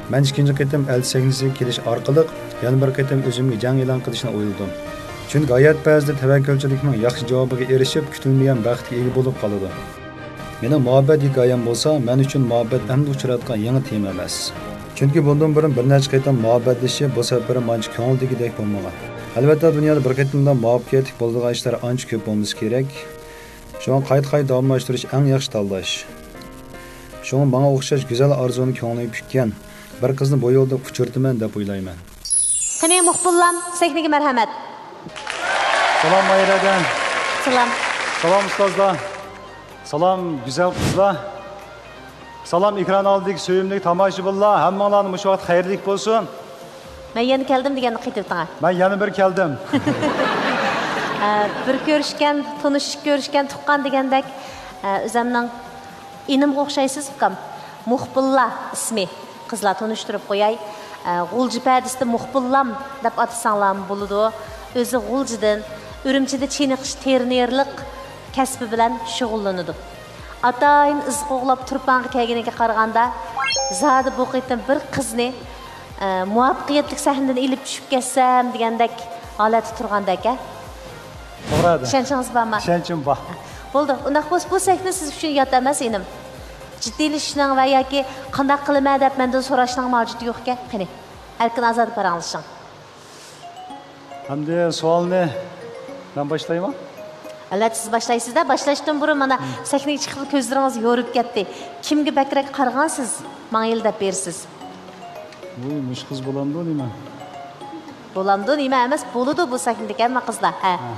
مەن ئىككىنچى قېتىم ئەل سەھنىسىگە كېلىش ئارقىلىق يەنە بىر قېتىم ئۆزۈمگە جەڭ ئېلان قىلىشنى ئويلىدىم. چۈنكى ھايات بەزىدە تەۋەككۈلچىلىكنىڭ ياخشى جاۋابىغا ئېرىشىپ، كۈتۈلمىگەن بەختكە ئىگە بولۇپ قالىدۇ. مېنىڭ مۇھەببەت ھېكايەم بولسا، مەن ئۈچۈن مۇھەببەت ئەمدى ئۇچرايدىغان يېڭى تېما ئەمەس. چۈنكى بۇندىن بۇرۇن بىر نەچچە قېتىم مۇھەببەتلىشىپ، بۇ سەپىرىم ئانچە كۆڭۈلدىكىدەك بولمىغان. ئەلۋەتتە، دۇنيادا بىر قېتىملا مۇۋەپپەقىيەتلىك بولىدىغان ئىشلار ئانچە كۆپ بولمىسا كېرەك. شۇڭا قايتا-قايتا داۋاملاشتۇرۇش ئەڭ ياخشى تاللاش. شۇڭا ماڭا ئوخشاش گۈزەل ئارزۇنى كۆڭلىگە پۈككەن بىر قىزنى بۇ يولدا ئۇچرىتىمەن دەپ ئويلايمەن. قېنى، مۇخبىرلام، سەھنىگە مەرھەمەت. سالام، ماھىرەدىن. سالام. سالام، ئۇستازلار. سالام، گۈزەل قىزلار. سالام، ئېكران ئالدىدىكى سۆيۈملۈك تاماشىبىنلار. ھەممىڭلارنىڭ مۇشۇ ۋاقىت خەيرلىك بولسۇن. مەن يەنە كەلدىم دېگەننى قېتىۋېتىڭە. مەن يەنە بىر كەلدىم. ئە، بىر كۆرۈشكەن، تونۇشۇپ كۆرۈشكەن تۇغقان دېگەندەك، ئە، ئۆزەمنىڭ ئىنىمغا ئوخشايسىز، ئۇكام. مۇخبىللا ئىسمى. قىزلار، تونۇشتۇرۇپ قوياي. ئە، غۇلجا پەدىسىدە مۇخبىللام دەپ ئاتىساڭلارمۇ بولىدۇ. ئۆزى غۇلجىدىن، ئۈرۈمچىدە چېنىقىش تېرنېرلىق كەسپى بىلەن شۇغۇللىنىدۇ. ئاتايىن ئىز قوغلاپ تۇرپانغا كەلگىنىگە قارىغاندا، زادى بۇ قېتىم بىر قىزنى، ئە، مۇۋەپپەقىيەتلىك سەھنىدىن ئېلىپ چۈشۈپ كەتسەم دېگەندەك ھالەتتە تۇرغاندەك، ھە؟ توغرا ئىدى. ئىشەنچىڭىز بارمۇ؟ ئىشەنچىم بار. بولدى، ئۇنداق بولسا بۇ سەھنە سىز ئۈچۈن يات ئەمەس، ئىنىم. جىددىيلىشىشنىڭ ۋە ياكى قانداق قىلىمەن دەپ مەندىن سوراشنىڭ ھاجىتى يوق ئىكەن. قېنى، ئەركىن ئازادە پاراڭلىشىڭ. ئەمدى سوئالنى مەن باشلايمەن. ئەلۋەتتە، سىز باشلايسىز-دە. باشلاشتىن بۇرۇن مانا سەھنىگە چىقىپ كۆزلىرىڭىز يورۇپ كەتتى. كىمگە بەكرەك قارىغانسىز؟ ماڭا يېلى دەپ بېرىسىز. ۋۇي، مۇشۇ قىز بولامدۇ نېمە؟ بولامدۇ نېمە ئەمەس، بولىدۇ بۇ سەھنىدىكى ھەممە قىزلار. ھە. ھە.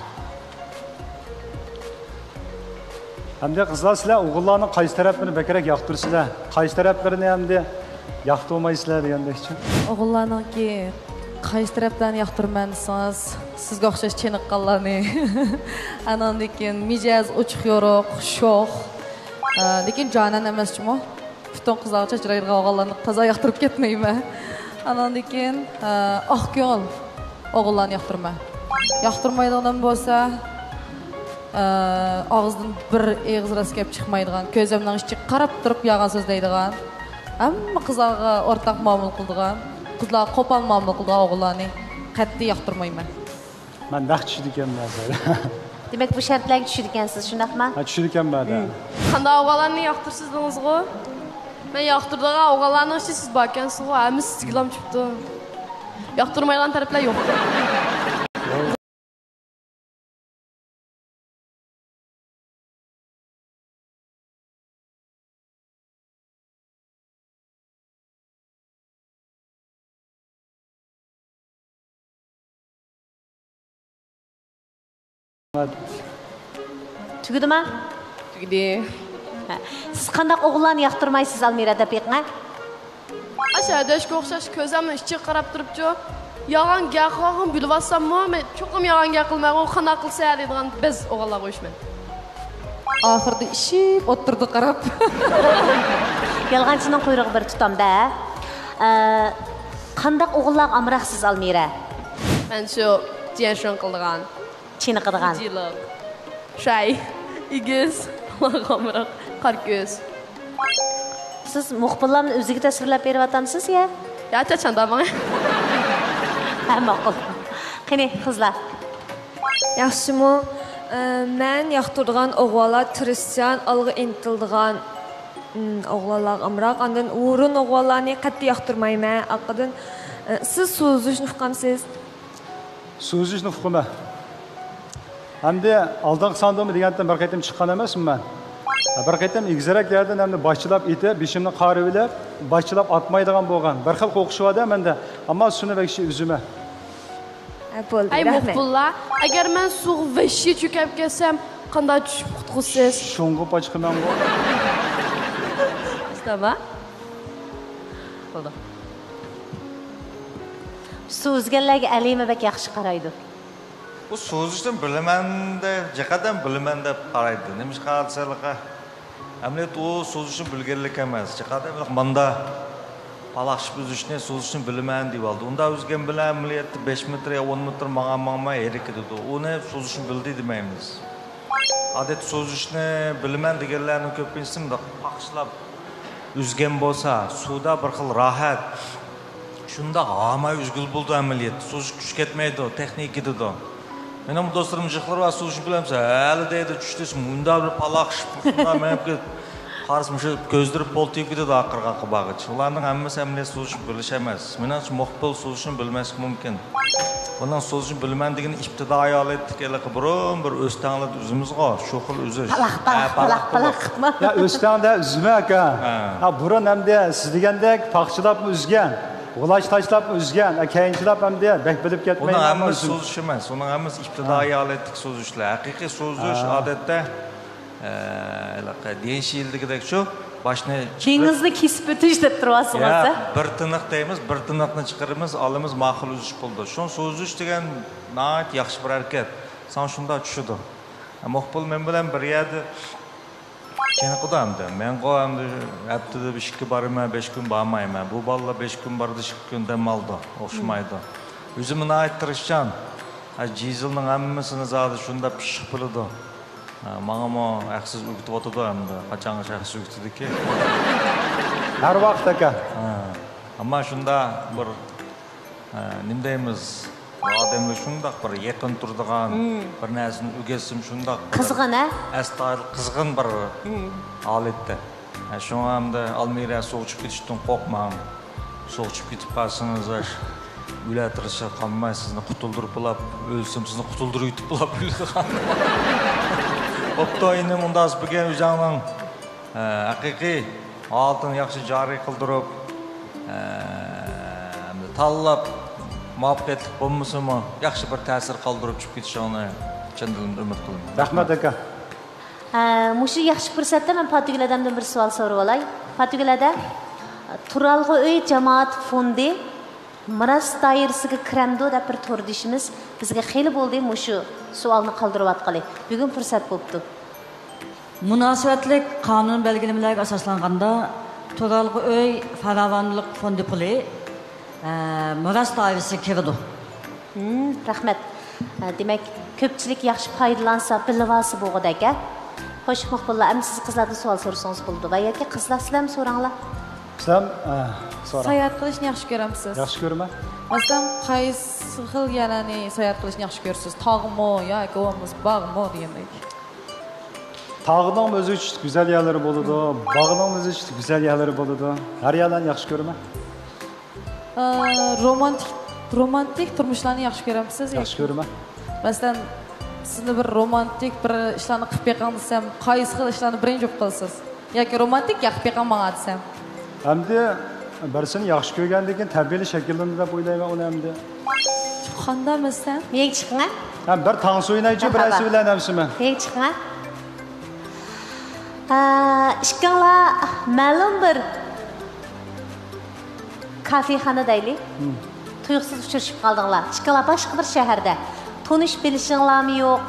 ئەمدى قىزلار، سىلەر ئوغۇللارنىڭ قايسى تەرەپلىرىنى بەكرەك ياقتۇرىسىلەر؟ قايسى تەرەپلىرىنى ئەمدى ياقتۇرمايسىلەر دېگەندەكچۇ؟ ئوغۇللارنىڭكى قايسى تەرەپلەرنى ياقتۇرىمەن دېسىڭىز، سىزگە ئوخشاش چېنىققانلارنى. ئاناندىن كېيىن مىجەز ئوچۇق يورۇق، شوخ. ئە، لېكىن جانان ئەمەس جۇمۇ. پۈتۈن قىزلارغا چاچرايدىغان ئوغۇللارنى تازا ياقتۇرۇپ كەتمەيمەن. ئاناندىن كېيىن، ئە، ئاق كۆڭۈل ئوغۇللارنى ياقتۇرىمەن. ياقتۇرمايدىغىنىم بولسا، ئە، ئاغزىدىن بىر ئېغىز راست گەپ چىقمايدىغان، كۆزۈمنىڭ ئىچىگە قاراپ تۇرۇپ يالغان سۆزلەيدىغان، ھەممە قىزلارغا ئورتاق مۇئامىلە قىلىدىغان، قىزلارغا قوپال مۇئامىلە قىلىدىغان ئوغۇللارنى قەتئىي ياقتۇرمايمەن. مەن نەق چۈشىدىكەنمەن. دېمەك، بۇ شەرتلەرگە چۈشىدىكەنسىز، شۇنداقمۇ؟ ھە، چۈشىدىكەنمەن. قانداق ئوغۇللارنى ياقتۇرىسىز دېدىڭىزغۇ؟ مەن ياقتۇرىدىغان ئوغۇللارنىڭ ئىچىدە سىز باركەنسىزغۇ، ھەممىسى سىزگىلا چۈپتۇ. ياقتۇرمايدىغان تەرەپلەر يوق. تۈگىدىما؟ تۈگىدى. ھە. سىز قانداق ئوغۇللارنى ياقتۇرمايسىز، ئالمىرا، دەپ بېقىڭە. ئاشۇ ھەدەشكە ئوخشاش كۆزۈمنىڭ ئىچىگە قاراپ تۇرۇپچۇ، يالغان گەپ قىلغانلىقىنى بىلىۋاتساممۇ، مەن چوقۇم يالغان گەپ قىلىمەن، ئۇ قانداق قىلسا دەيدىغان بەز ئوغۇللارغا ئوخشىمەن. ئاخىرىدا ئىششىپ ئولتۇرىدۇ قاراپ. يالغانچىنىڭ قۇيرۇقى بىر تۇتامدا. ئە، قانداق ئوغۇللارغا ئامراقسىز، ئالمىرا؟ مەن شۇ جيەنشۇن قىلىدىغان. چېنىقىدىغان. جىلىق. شاي. ئېگىز. قۇلاقى ئامراق. قارا كۆز. سىز مۇخبىرلارنى ئۆزىگە تەسۋىرلەپ بېرىۋاتامسىز يا؟ يا، چاچاندا ماڭا. ھە، ماقۇل. قېنى، قىزلار. ياخشىمۇ؟ ئە، مەن ياقتۇرىدىغان ئوغۇللار تىرىشچان، ئالغا ئىنتىلىدىغان، ئىم، ئوغۇللارغا ئامراق. ئاندىن ھۇرۇن ئوغۇللارنى قەتئىي ياقتۇرمايمەن. ئارقىدىن، ئە، سىز سۇ ئۈزۈشنى ئۇقامسىز؟ سۇ ئۈزۈشنى ئۇقىمەن. ئەمدى ئالدىنقى ساندىمۇ دېگەنتىم بىر قېتىم چىققان ئەمەسمۇ مەن؟ بىر قېتىم ئېگىزرەك يەردىن ئەمدى باشچىلاپ ئېتىپ، بېشىمنى قارىۋېلىپ، باشچىلاپ ئاتمايدىغان بولغان. بىر خىل قورقۇش بار-دە مەندە. ئەمما سۇنى بەك ئۈزىمەن. ھە، بولدى، ئەي رەھمەت. مۇخبىرلار، ئەگەر مەن سۇغا ۋەھشىي چۆكۈپ كەتسەم، قانداق چۈشۈپ قۇتقۇزىسىز؟ شۇڭغۇ پاچىقىمەنغۇ. تامام. بولدى. سۇ ئۈزگەنلەرگە ئەلىمە بەك ياخشى قارايدۇ. ئۇ سۇ ئۈزۈشنى بىلىمەن دەپ، جىقەدەم بىلىمەن دەپ قارايدۇ. نېمىشقا دېسەڭلار، ئەمەلىيەتتە ئۇ سۇ ئۈزۈشنى بىلگەنلىك ئەمەس. جىقەدەم ماندا پالاقشىپ ئۈزۈشنى، سۇ ئۈزۈشنى بىلىمەن دېيىۋالىدۇ. ئۇنداق ئۈزگەن بىلەن ئەمەلىيەتتە بەش مېتىر يا ئون مېتىر ماڭا-ماڭماي ھېرىپ كېتىدۇ. ئۇنى سۇ ئۈزۈشنى بىلدى دېمەيمىز. ئادەتتە سۇ ئۈزۈشنى بىلىمەن دېگەنلەرنىڭ كۆپىنچىسى مۇنداق پاخشىلاپ ئۈزگەن بولسا، سۇدا بىر خىل راھەت، شۇنداق ھاماي ئۈزگىلى بولىدۇ ئەمەلىيەتتە. سۇ ئۈزۈش كۈچ كەتمەيدۇ، تېخنىكا كېتىدۇ. مېنىڭ بۇ دوستلىرىم جىقلىرى بار، سۇ ئۈزۈشنى بىلەمسەن؟ ھەلى دەيدۇ، چۈش دېسە مۇنداق بىر پالاقشىپ، مۇنداق مېڭىپ كېتىپ، قارىسا مۇشۇ كۆزلىرى پولتىيىپ كېتىدۇ ئاخىرقى بارغىچە. ئۇلارنىڭ ھەممىسى ئەمەلىيەتتە سۇ ئۈزۈشنى بىلىش ئەمەس. مېنىڭچە، مۇخبىر سۇ ئۈزۈشنى بىلمەسلىكى مۇمكىن. بۇنىڭ سۇ ئۈزۈشنى بىلىمەن دېگىنى ئىپتىدائىي ھالەتتىكى ھېلىقى بۇرۇن بىر ئۆستەڭلەردە ئۈزىمىزغۇ، شۇ خىل ئۈزۈش. پالاق، پالاق، ھە، پالاق، پالاق پالاق قىلىپ. قىلما. يا، ئۆستەڭدە ئۈزمە، ئاكا. ھە. ھە، بۇرۇن ئەمدى سىز دېگەندەك پاخچىلاپمۇ ئۈزگەن، غۇلاچ تاشلاپمۇ ئۈزگەن، ھە، كەينىچىلاپ ئەمدى بەك بىلىپ كەتمەي ئۇنىڭ ھەممىسى سۇ ئۈزۈش ئەمەس، ئۇنىڭ ھەممىسى ئىپتىدائىي ھالەتتىكى سۇ ئۈزۈشلەر. ھەقىقىي سۇ ئۈزۈش ھە. ئادەتتە ئە، ھېلىقى دېيىشى يىلدىكىدەك شۇ، باشنى چىقىرىپ دېڭىزنى كېسىپ ئۆتۈش دەپ تۇرۇۋاتسىڭىز، يا، ھە؟ بىر تىنىق دەيمىز، بىر تىنىقنى چىقىرىمىز، ئالىمىز، ماقۇل ئۈزۈش بولىدۇ. شۇڭا سۇ ئۈزۈش دېگەن ناھايىتى ياخشى بىر ھەرىكەت. ساڭا شۇنداق چۈشىدۇ. مۇخبىر مەن بىلەن بىر يەردە چېنىقىدۇ ئەمدى. مەنغۇ ئەمدى ھەپتىدە بىر ئىككى بارىمەن، بەش كۈن بارمايمەن. بۇ بالىلار بەش كۈن بارىدۇ، ئىككى كۈن دەم ئالىدۇ. ئوخشىمايدۇ. ئۆزىمۇ ناھايىتى تىرىشچان. ھە، جىزىلنىڭ ھەممىسىنى زادى شۇنداق پىششىق بىلىدۇ. ھە، ماڭىمۇ ھەقسىز ئۆگىتىۋاتىدۇ ئەمدى. قاچانغىچە ھەقسىز ئۆگىتىدىكى. ھەر ۋاقىت ئاكا. ھە. ئەمما شۇنداق بىر، ھە، نېمە دەيمىز، بۇ ئادەمگە شۇنداق بىر يېقىن تۇرىدىغان، بىر نەرسىنى ئۆگەتسىمۇ شۇنداق بىر قىزغىن، ھە؟ ئەستايىدىل قىزغىن بىر ھالەتتە. ھە، شۇڭا ئەمدى ئالمىرا سوغۇچۇپ كېتىشتىن قورقماڭ. سوغۇچۇپ كېتىپ قالسىڭىز، ئاش، ئۆلە تىرىشىپ قالماي، سىزنى قۇتۇلدۇرۇپ بولاپ، ئۆلسىمۇ سىزنى قۇتۇلدۇرۇۋېتىپ بولاپ ئۆلىدىغان. بوپتۇ، ئىنىم، ئۇنداق بولسا بۈگۈن ئۆزۈڭنىڭ، ئە، ھەقىقىي ھالىتىنى ياخشى جارى قىلدۇرۇپ، ئە، تاللاپ، مۇۋەپپەقىيەتلىك بولمىسىمۇ، ياخشى بىر تەسىر قالدۇرۇپ چىقىپ كېتىشىڭنى چىن دىلىمدىن ئۈمىد قىلىمەن. رەھمەت، ئاكا. ھە، مۇشۇ ياخشى پۇرسەتتە مەن پاتىگۈل ھەدەمدىن بىر سوئال سورىۋالاي. پاتىگۈل ھەدە، تۇرالغۇ ئۆي جامائەت فوندى مىراس دائىرىسىگە كىرەمدۇ دەپ بىر توردىشىمىز بىزگە خېلى بولدى مۇشۇ سوئالنى قالدۇرۇۋاتقىلى. بۈگۈن پۇرسەت بوپتۇ. مۇناسىۋەتلىك قانۇن بەلگىلىمىلەرگە ئاساسلانغاندا، تۇرالغۇ ئۆي پاراۋانلىق فوندى پۇلى، ئە، مىراس دائىرىسىگە كىرىدۇ. ھىم، رەھمەت. ئە، دېمەك، كۆپچىلىك ياخشى پايدىلانسا، بىلىۋالسا بولغۇدەك، ھە؟ خوش، مۇخبىرلار، ئەمدى سىز قىزلاردىن سوئال سورىسىڭىز بولىدۇ. ۋە ياكى قىزلار، سىلەرمۇ سوراڭلار. سىلەم، ئە، سوراڭ. ساياھەت قىلىشنى ياخشى كۆرەمسىز؟ ياخشى كۆرىمەن. مەسىلەن، قايسى خىل يەرلەرنى ساياھەت قىلىشنى ياخشى كۆرىسىز؟ تاغمۇ ياكى بولمىسا باغمۇ دېگەندەك؟ تاغنىڭمۇ ئۆزىگە چۈشلۈك گۈزەل يەرلىرى بولىدۇ، باغنىڭمۇ ئۆزىگە چۈشلۈك گۈزەل يەرلىرى بولىدۇ. ھەر يەرلەرنى ياخشى كۆرىمەن. ئە، رومانتىك، رومانتىك تۇرمۇشلارنى ياخشى كۆرەمسىز ياكى؟ ياخشى كۆرىمەن. مەسىلەن، سىزنى بىر رومانتىك بىر ئىشلارنى قىلىپ بېقىڭ دېسەم، قايسى خىل ئىشلارنى بىرىنچى بولۇپ قىلىسىز؟ ياكى رومانتىك ياقىپ بېقىڭ ماڭا دېسەم؟ ئەمدى بىرسىنى ياخشى كۆرگەندىن كېيىن تەبىئىيلا شەكىللىنىدۇ دەپ ئويلايمەن ئۇنى ئەمدى. قانداق مەسىلەن؟ مېنىڭگە چىقىڭە. ھە، بىر تانسا ئوينايچۇ، مەرھابا. بىرەرسى بىلەن ھەمسىمە. مېنىڭگە چىقىڭە. ئە، ئىككىڭلار مەلۇم بىر كافېخانا دەيلى. ھىم. تۇيۇقسىز ئۇچرىشىپ قالدىڭلار. ئىككىڭلار باشقا بىر شەھەردە. تونۇش بىلىشىڭلارمۇ يوق،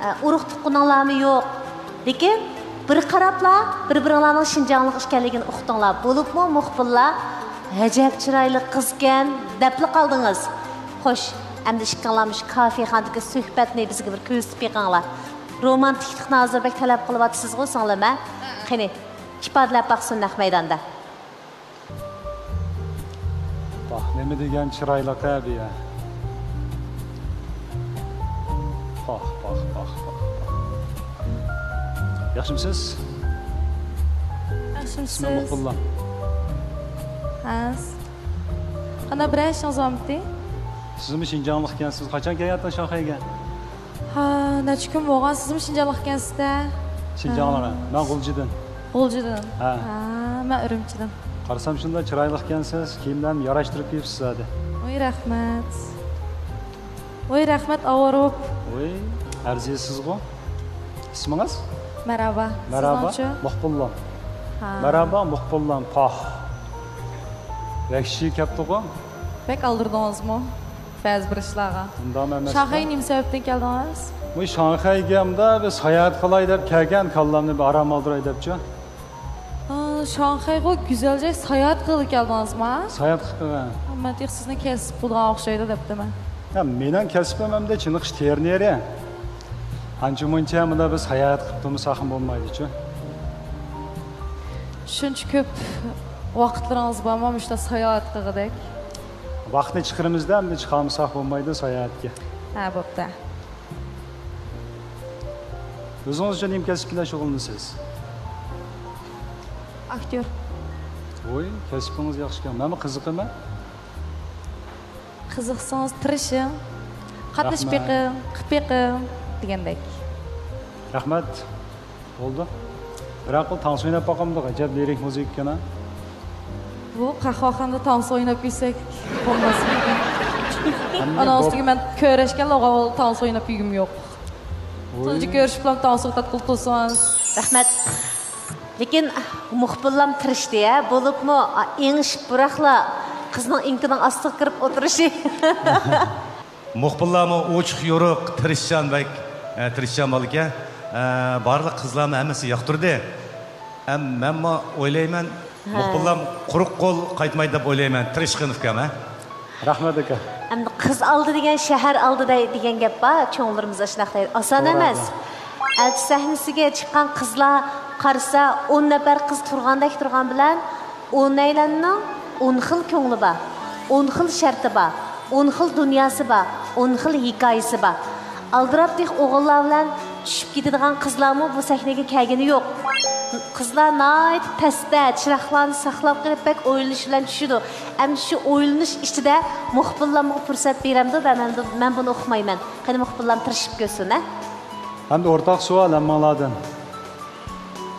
ئە، ئۇرۇق تۇغقىنىڭلارمۇ يوق. لېكىن بىر قاراپلا بىر-بىرىڭلارنىڭ شىنجاڭلىق ئىكەنلىكىنى ئۇقتۇڭلار. بولۇپمۇ مۇخبىرلار «ئەجەب چىرايلىق قىزكەن» دەپلا قالدىڭىز. خوش، ئەمدى ئىككىڭلار مۇشۇ كافېخانىدىكى سۆھبەتنى بىزگە بىر كۆرسىتىپ بېقىڭلار. رومانتىكلىقنى ھازىر بەك تەلەپ قىلىۋاتىسىزغۇ، سىڭلىم، ھە؟ قېنى، ئىپادىلەپ باقسۇن نەق مەيداندا. ۋاھ، نېمە دېگەن چىرايلىق ھە بۇ يەر. پاھ، پاھ، پاھ، پاھ، پاھ. ياخشىمۇسىز؟ ياخشىمۇسىز؟ ئىسمىم مۇخبىرلار. ھە. قانداق، بىرەر ئىشىڭىز بارمىدى؟ سىزمۇ شىنجاڭلىق ئىكەنسىز. قاچان كەلگەنتىڭ شاڭخەيگە؟ ھا، نەچچە كۈن بولغان. سىزمۇ شىنجاڭلىق ئىكەنسىز-دە. شىنجاڭلىق، ھە. مەن غۇلجىدىن. غۇلجىدىن؟ ھە. ھا، مەن ئۈرۈمچىدىن. قارىسام شۇنداق چىرايلىق ئىكەنسىز، كىيىملەرنى ياراشتۇرۇپ كىيىپسىز زادى. ۋاي، رەھمەت. ۋاي، رەھمەت، ئاۋارە بوپ. ۋاي، ئەرزىيسىزغۇ. ئىسمىڭىز؟ مەرھابا. مەرھابا، سىزنىڭچۇ؟ مۇخبىرلام. ھا. مەرھابا، مۇخبىرلام. پاھ. ۋەھشىي كەپتىغۇ. بەك ئالدىرىدىڭىزمۇ بەزى بىر ئىشلارغا؟ ئۇنداق ئەمەس. شاڭخەي نېمە سەۋەبتىن كەلدىڭىز؟ بۇ شاڭخەيگە مۇنداق بىر ساياھەت قىلاي دەپ كەلگەن، كاللامنى بىر ئارام ئالدۇراي دەپچۇ. ئا، شاڭخەيغۇ گۈزەل جاي، ساياھەت قىلغىلى كەلدىڭىزما؟ ساياھەت قىلغىلى. مەن تېخى سىزنى كەسىپ بولىدىغان ئوخشايدۇ دەپتىمەن. يا، مېنىڭ كەسپىم ئەمدى چېنىقىش تېرنېرى. ئانچە مۇنچە مۇنداق بىر ساياھەت قىلىپ تۇرمىساقمۇ بولمايدۇچۇ. شۇنچە كۆپ ۋاقىتلىرىڭىز بارمۇ مۇشۇنداق ساياھەت قىلغۇدەك؟ ۋاقىتنى چىقىرىمىزدە، ئەمدى چىقارمىساق بولمايدۇ ساياھەتكە. ھە، بوپتۇ. ئۆزىڭىزچە نېمە كەسىپ بىلەن شۇغۇللىنىسىز؟ ئاكتيور. ۋوي، كەسپىڭىز ياخشىكەن. مەنمۇ قىزىقىمەن. قىزىقسىڭىز تىرىشىڭ، قاتنىشىپ بېقىڭ، قىلىپ بېقىڭ دېگەندەك. رەھمەت. بولدى. بىر ئەقىل تانسا ئويناپ باقامدۇق؟ ئەجەب لىرىك مۇزىكا ئىكەن ھە. بۇ قەھۋەخانىدا تانسا ئويناپ يۈرسەك بولماسمىكىن؟ ئەمدى ئانىڭ بوپ- ئۈستىگە مەن كۆرۈشكەنلا تانسا ئويناپ يۈرگۈم يوق. ۋوي. تۇنجى كۆرۈشۈپلا تانسا ئويناپ تۇرسىڭىز. رەھمەت. لېكىن مۇخبىرلام تىرىشتى ھە، بولۇپمۇ ئېڭىشىپ بۇراقلا قىزنىڭ ئېڭىكىنىڭ ئاستىغا كىرىپ ئولتۇرۇشى. مۇخبىرلارمۇ ئوچۇق يورۇق، تىرىشچان بەك، ئە، تىرىشچان بالىكەن. ئە، بارلىق قىزلارمۇ ھەممىسى ياقتۇردى. ئەم، مەنمۇ ئويلايمەن، ھە. مۇخبىرلار قۇرۇق قول قايتمايدۇ دەپ ئويلايمەن. تىرىشقىن ئۇكام، ھە؟ رەھمەت ئاكا. ئەمدى قىز ئالدى دېگەن شەھەر ئالدىدا دېگەن گەپ بار، چوڭلىرىمىز ئاشۇنداق دەيدۇ. ئاسان توغرا ئەمەس. ئەلچى سەھنىسىگە چىققان قىزلار قارىسا، ئون نەپەر قىز تۇرغاندەك تۇرغان بىلەن، ئونەيلەننىڭ ئون خىل كۆڭلى بار، ئون خىل شەرتى بار، ئون خىل دۇنياسى بار، ئون خىل ھېكايىسى بار. ئالدىراپ تېخى ئوغۇللار بىلەن چۈشۈپ كېتىدىغان قىزلارمۇ بۇ سەھنىگە كەلگىنى يوق. قىزلار ناھايىتى پەستە، چىراغلارنى ساقلاپ قېلىپ بەك ئويلىنىش بىلەن چۈشىدۇ. ئەمدى شۇ ئويلىنىش ئىچىدە مۇخبىرلارمۇ پۇرسەت بېرەمدۇ، بەرمەمدۇ، مەن بۇنى ئۇقمايمەن. قېنى مۇخبىرلارمۇ تىرىشىپ كۆرسۇن، ھە؟ ئەمدى ئورتاق سوئال ھەممىڭلاردىن.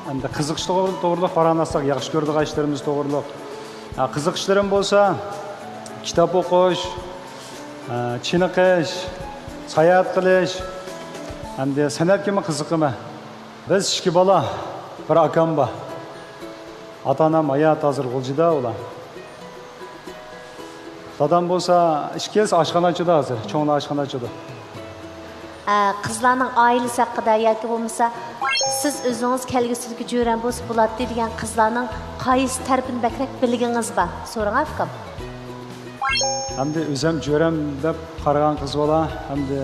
ئەمدى قىزىقىش توغرا-، توغرىلىق پاراڭلاشساق، ياخشى كۆرىدىغان ئىشلىرىمىز توغرىلىق. ھە، قىزىقىشلىرىم بولسا، كىتاب ئوقۇش، ھە، چېنىقىش، ساياھەت قىلىش، ھەمدە سەنئەتكىمۇ قىزىقىمەن. بىز ئىككى بالا، بىر ئاكام بار. ئاتا-ئانام ھايات، ھازىر غۇلجىدا ئۇلار. دادام بولسا ئىككىلىسى ئاشخانا ئاچىدۇ ھازىر، چوڭلار ئاشخانا ئاچىدۇ. ئە، قىزلارنىڭ ئائىلىسى ھەققىدە ياكى بولمىسا سىز ئۆزىڭىز كەلگۈسىدىكى جۆرەم بولسا بولاتتى دېگەن قىزلارنىڭ قايسى تەرىپىنى بەكرەك بىلگىڭىز بار؟ سورىڭا ئۇكام. ئەمدى ئۆزەم جۆرەم دەپ قارىغان قىز بالا، ئەمدى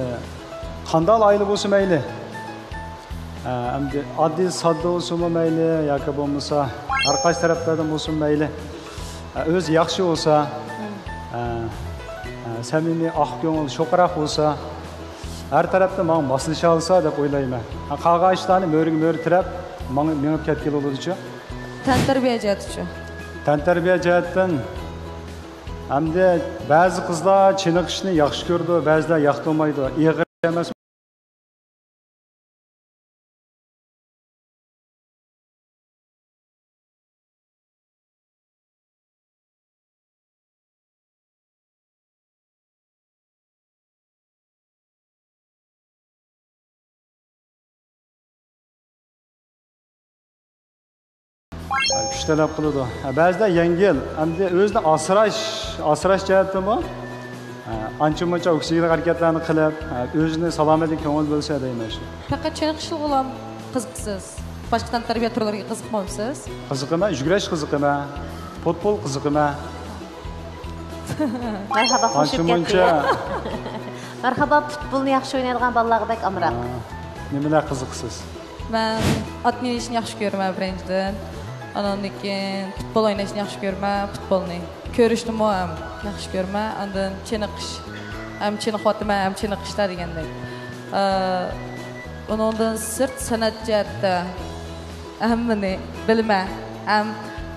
قانداق ئائىلە بولسا مەيلى. ئە، ئەمدى ئاددىي ساددا بولسىمۇ مەيلى، ياكى بولمىسا ھەر قايسى تەرەپلەردىن بولسىمۇ مەيلى. ئە، ئۆزى ياخشى بولسا، ئە، ئە، سەمىمىي، ئاق كۆڭۈل، شوخراق بولسا، ھەر تەرەپتىن ماڭا ماسلىشالىسا دەپ ئويلايمەن. ھە، قالغان ئىشلارنى مۆرىگە مۆرە تىرەپ، ماڭ-، مېڭىپ كەتكىلى بولىدىچۇ. تەنتەربىيە جەھەتتىچۇ؟ تەنتەربىيە جەھەتتىن ئەمدى بەزى قىزلار چېنىقىشنى ياخشى كۆرىدۇ، بەزىلەر ياقتۇرمايدۇ. ئېغىر ئەمەس. كۈچ تەلەپ قىلىدۇ. بەزىدە يەڭگىل، ئەمدى ئۆزىنى ئاسراش، ئاسراش جەھەتتىمۇ، ئانچە مۇنچە ئوكسىگېن ھەرىكەتلەرنى قىلىپ، ئۆزىنى سالامەتلىك كۆڭۈل بۆلسە دەيمەن شۇ. پەقەت چېنىقىشلىقىلا قىزىقىسىز؟ باشقا تەنتەربىيە تۈرلىرىگە قىزىقمامسىز؟ قىزىقىمەن، يۈگۈرۈش قىزىقىمەن، پۇتبول قىزىقىمەن. مەرھابا، خوش ئانچە كەلدىڭىز. مۇنچە. مەرھابا، پۇتبولنى ياخشى ئوينايدىغان بالىلارغا بەك ئامراق. ھا، نېمىلەر قىزىقىسىز؟ مەن ئات مىنىشنى ياخشى كۆرىمەن، بىرىنچىدىن. ئاندىن كېيىن پۇتبول ئويناشنى ياخشى كۆرىمەن، پۇتبولنى. كۆرۈشنىمۇ ھەم ياخشى كۆرىمەن. ئاندىن چېنىقىش. ھەم چېنىقىۋاتىمەن، ھەم چېنىقىشتا دېگەندەك. ئە، ئۇنىڭدىن سىرت سەنئەت جەھەتتە ھەممىنى بىلىمەن، ھەم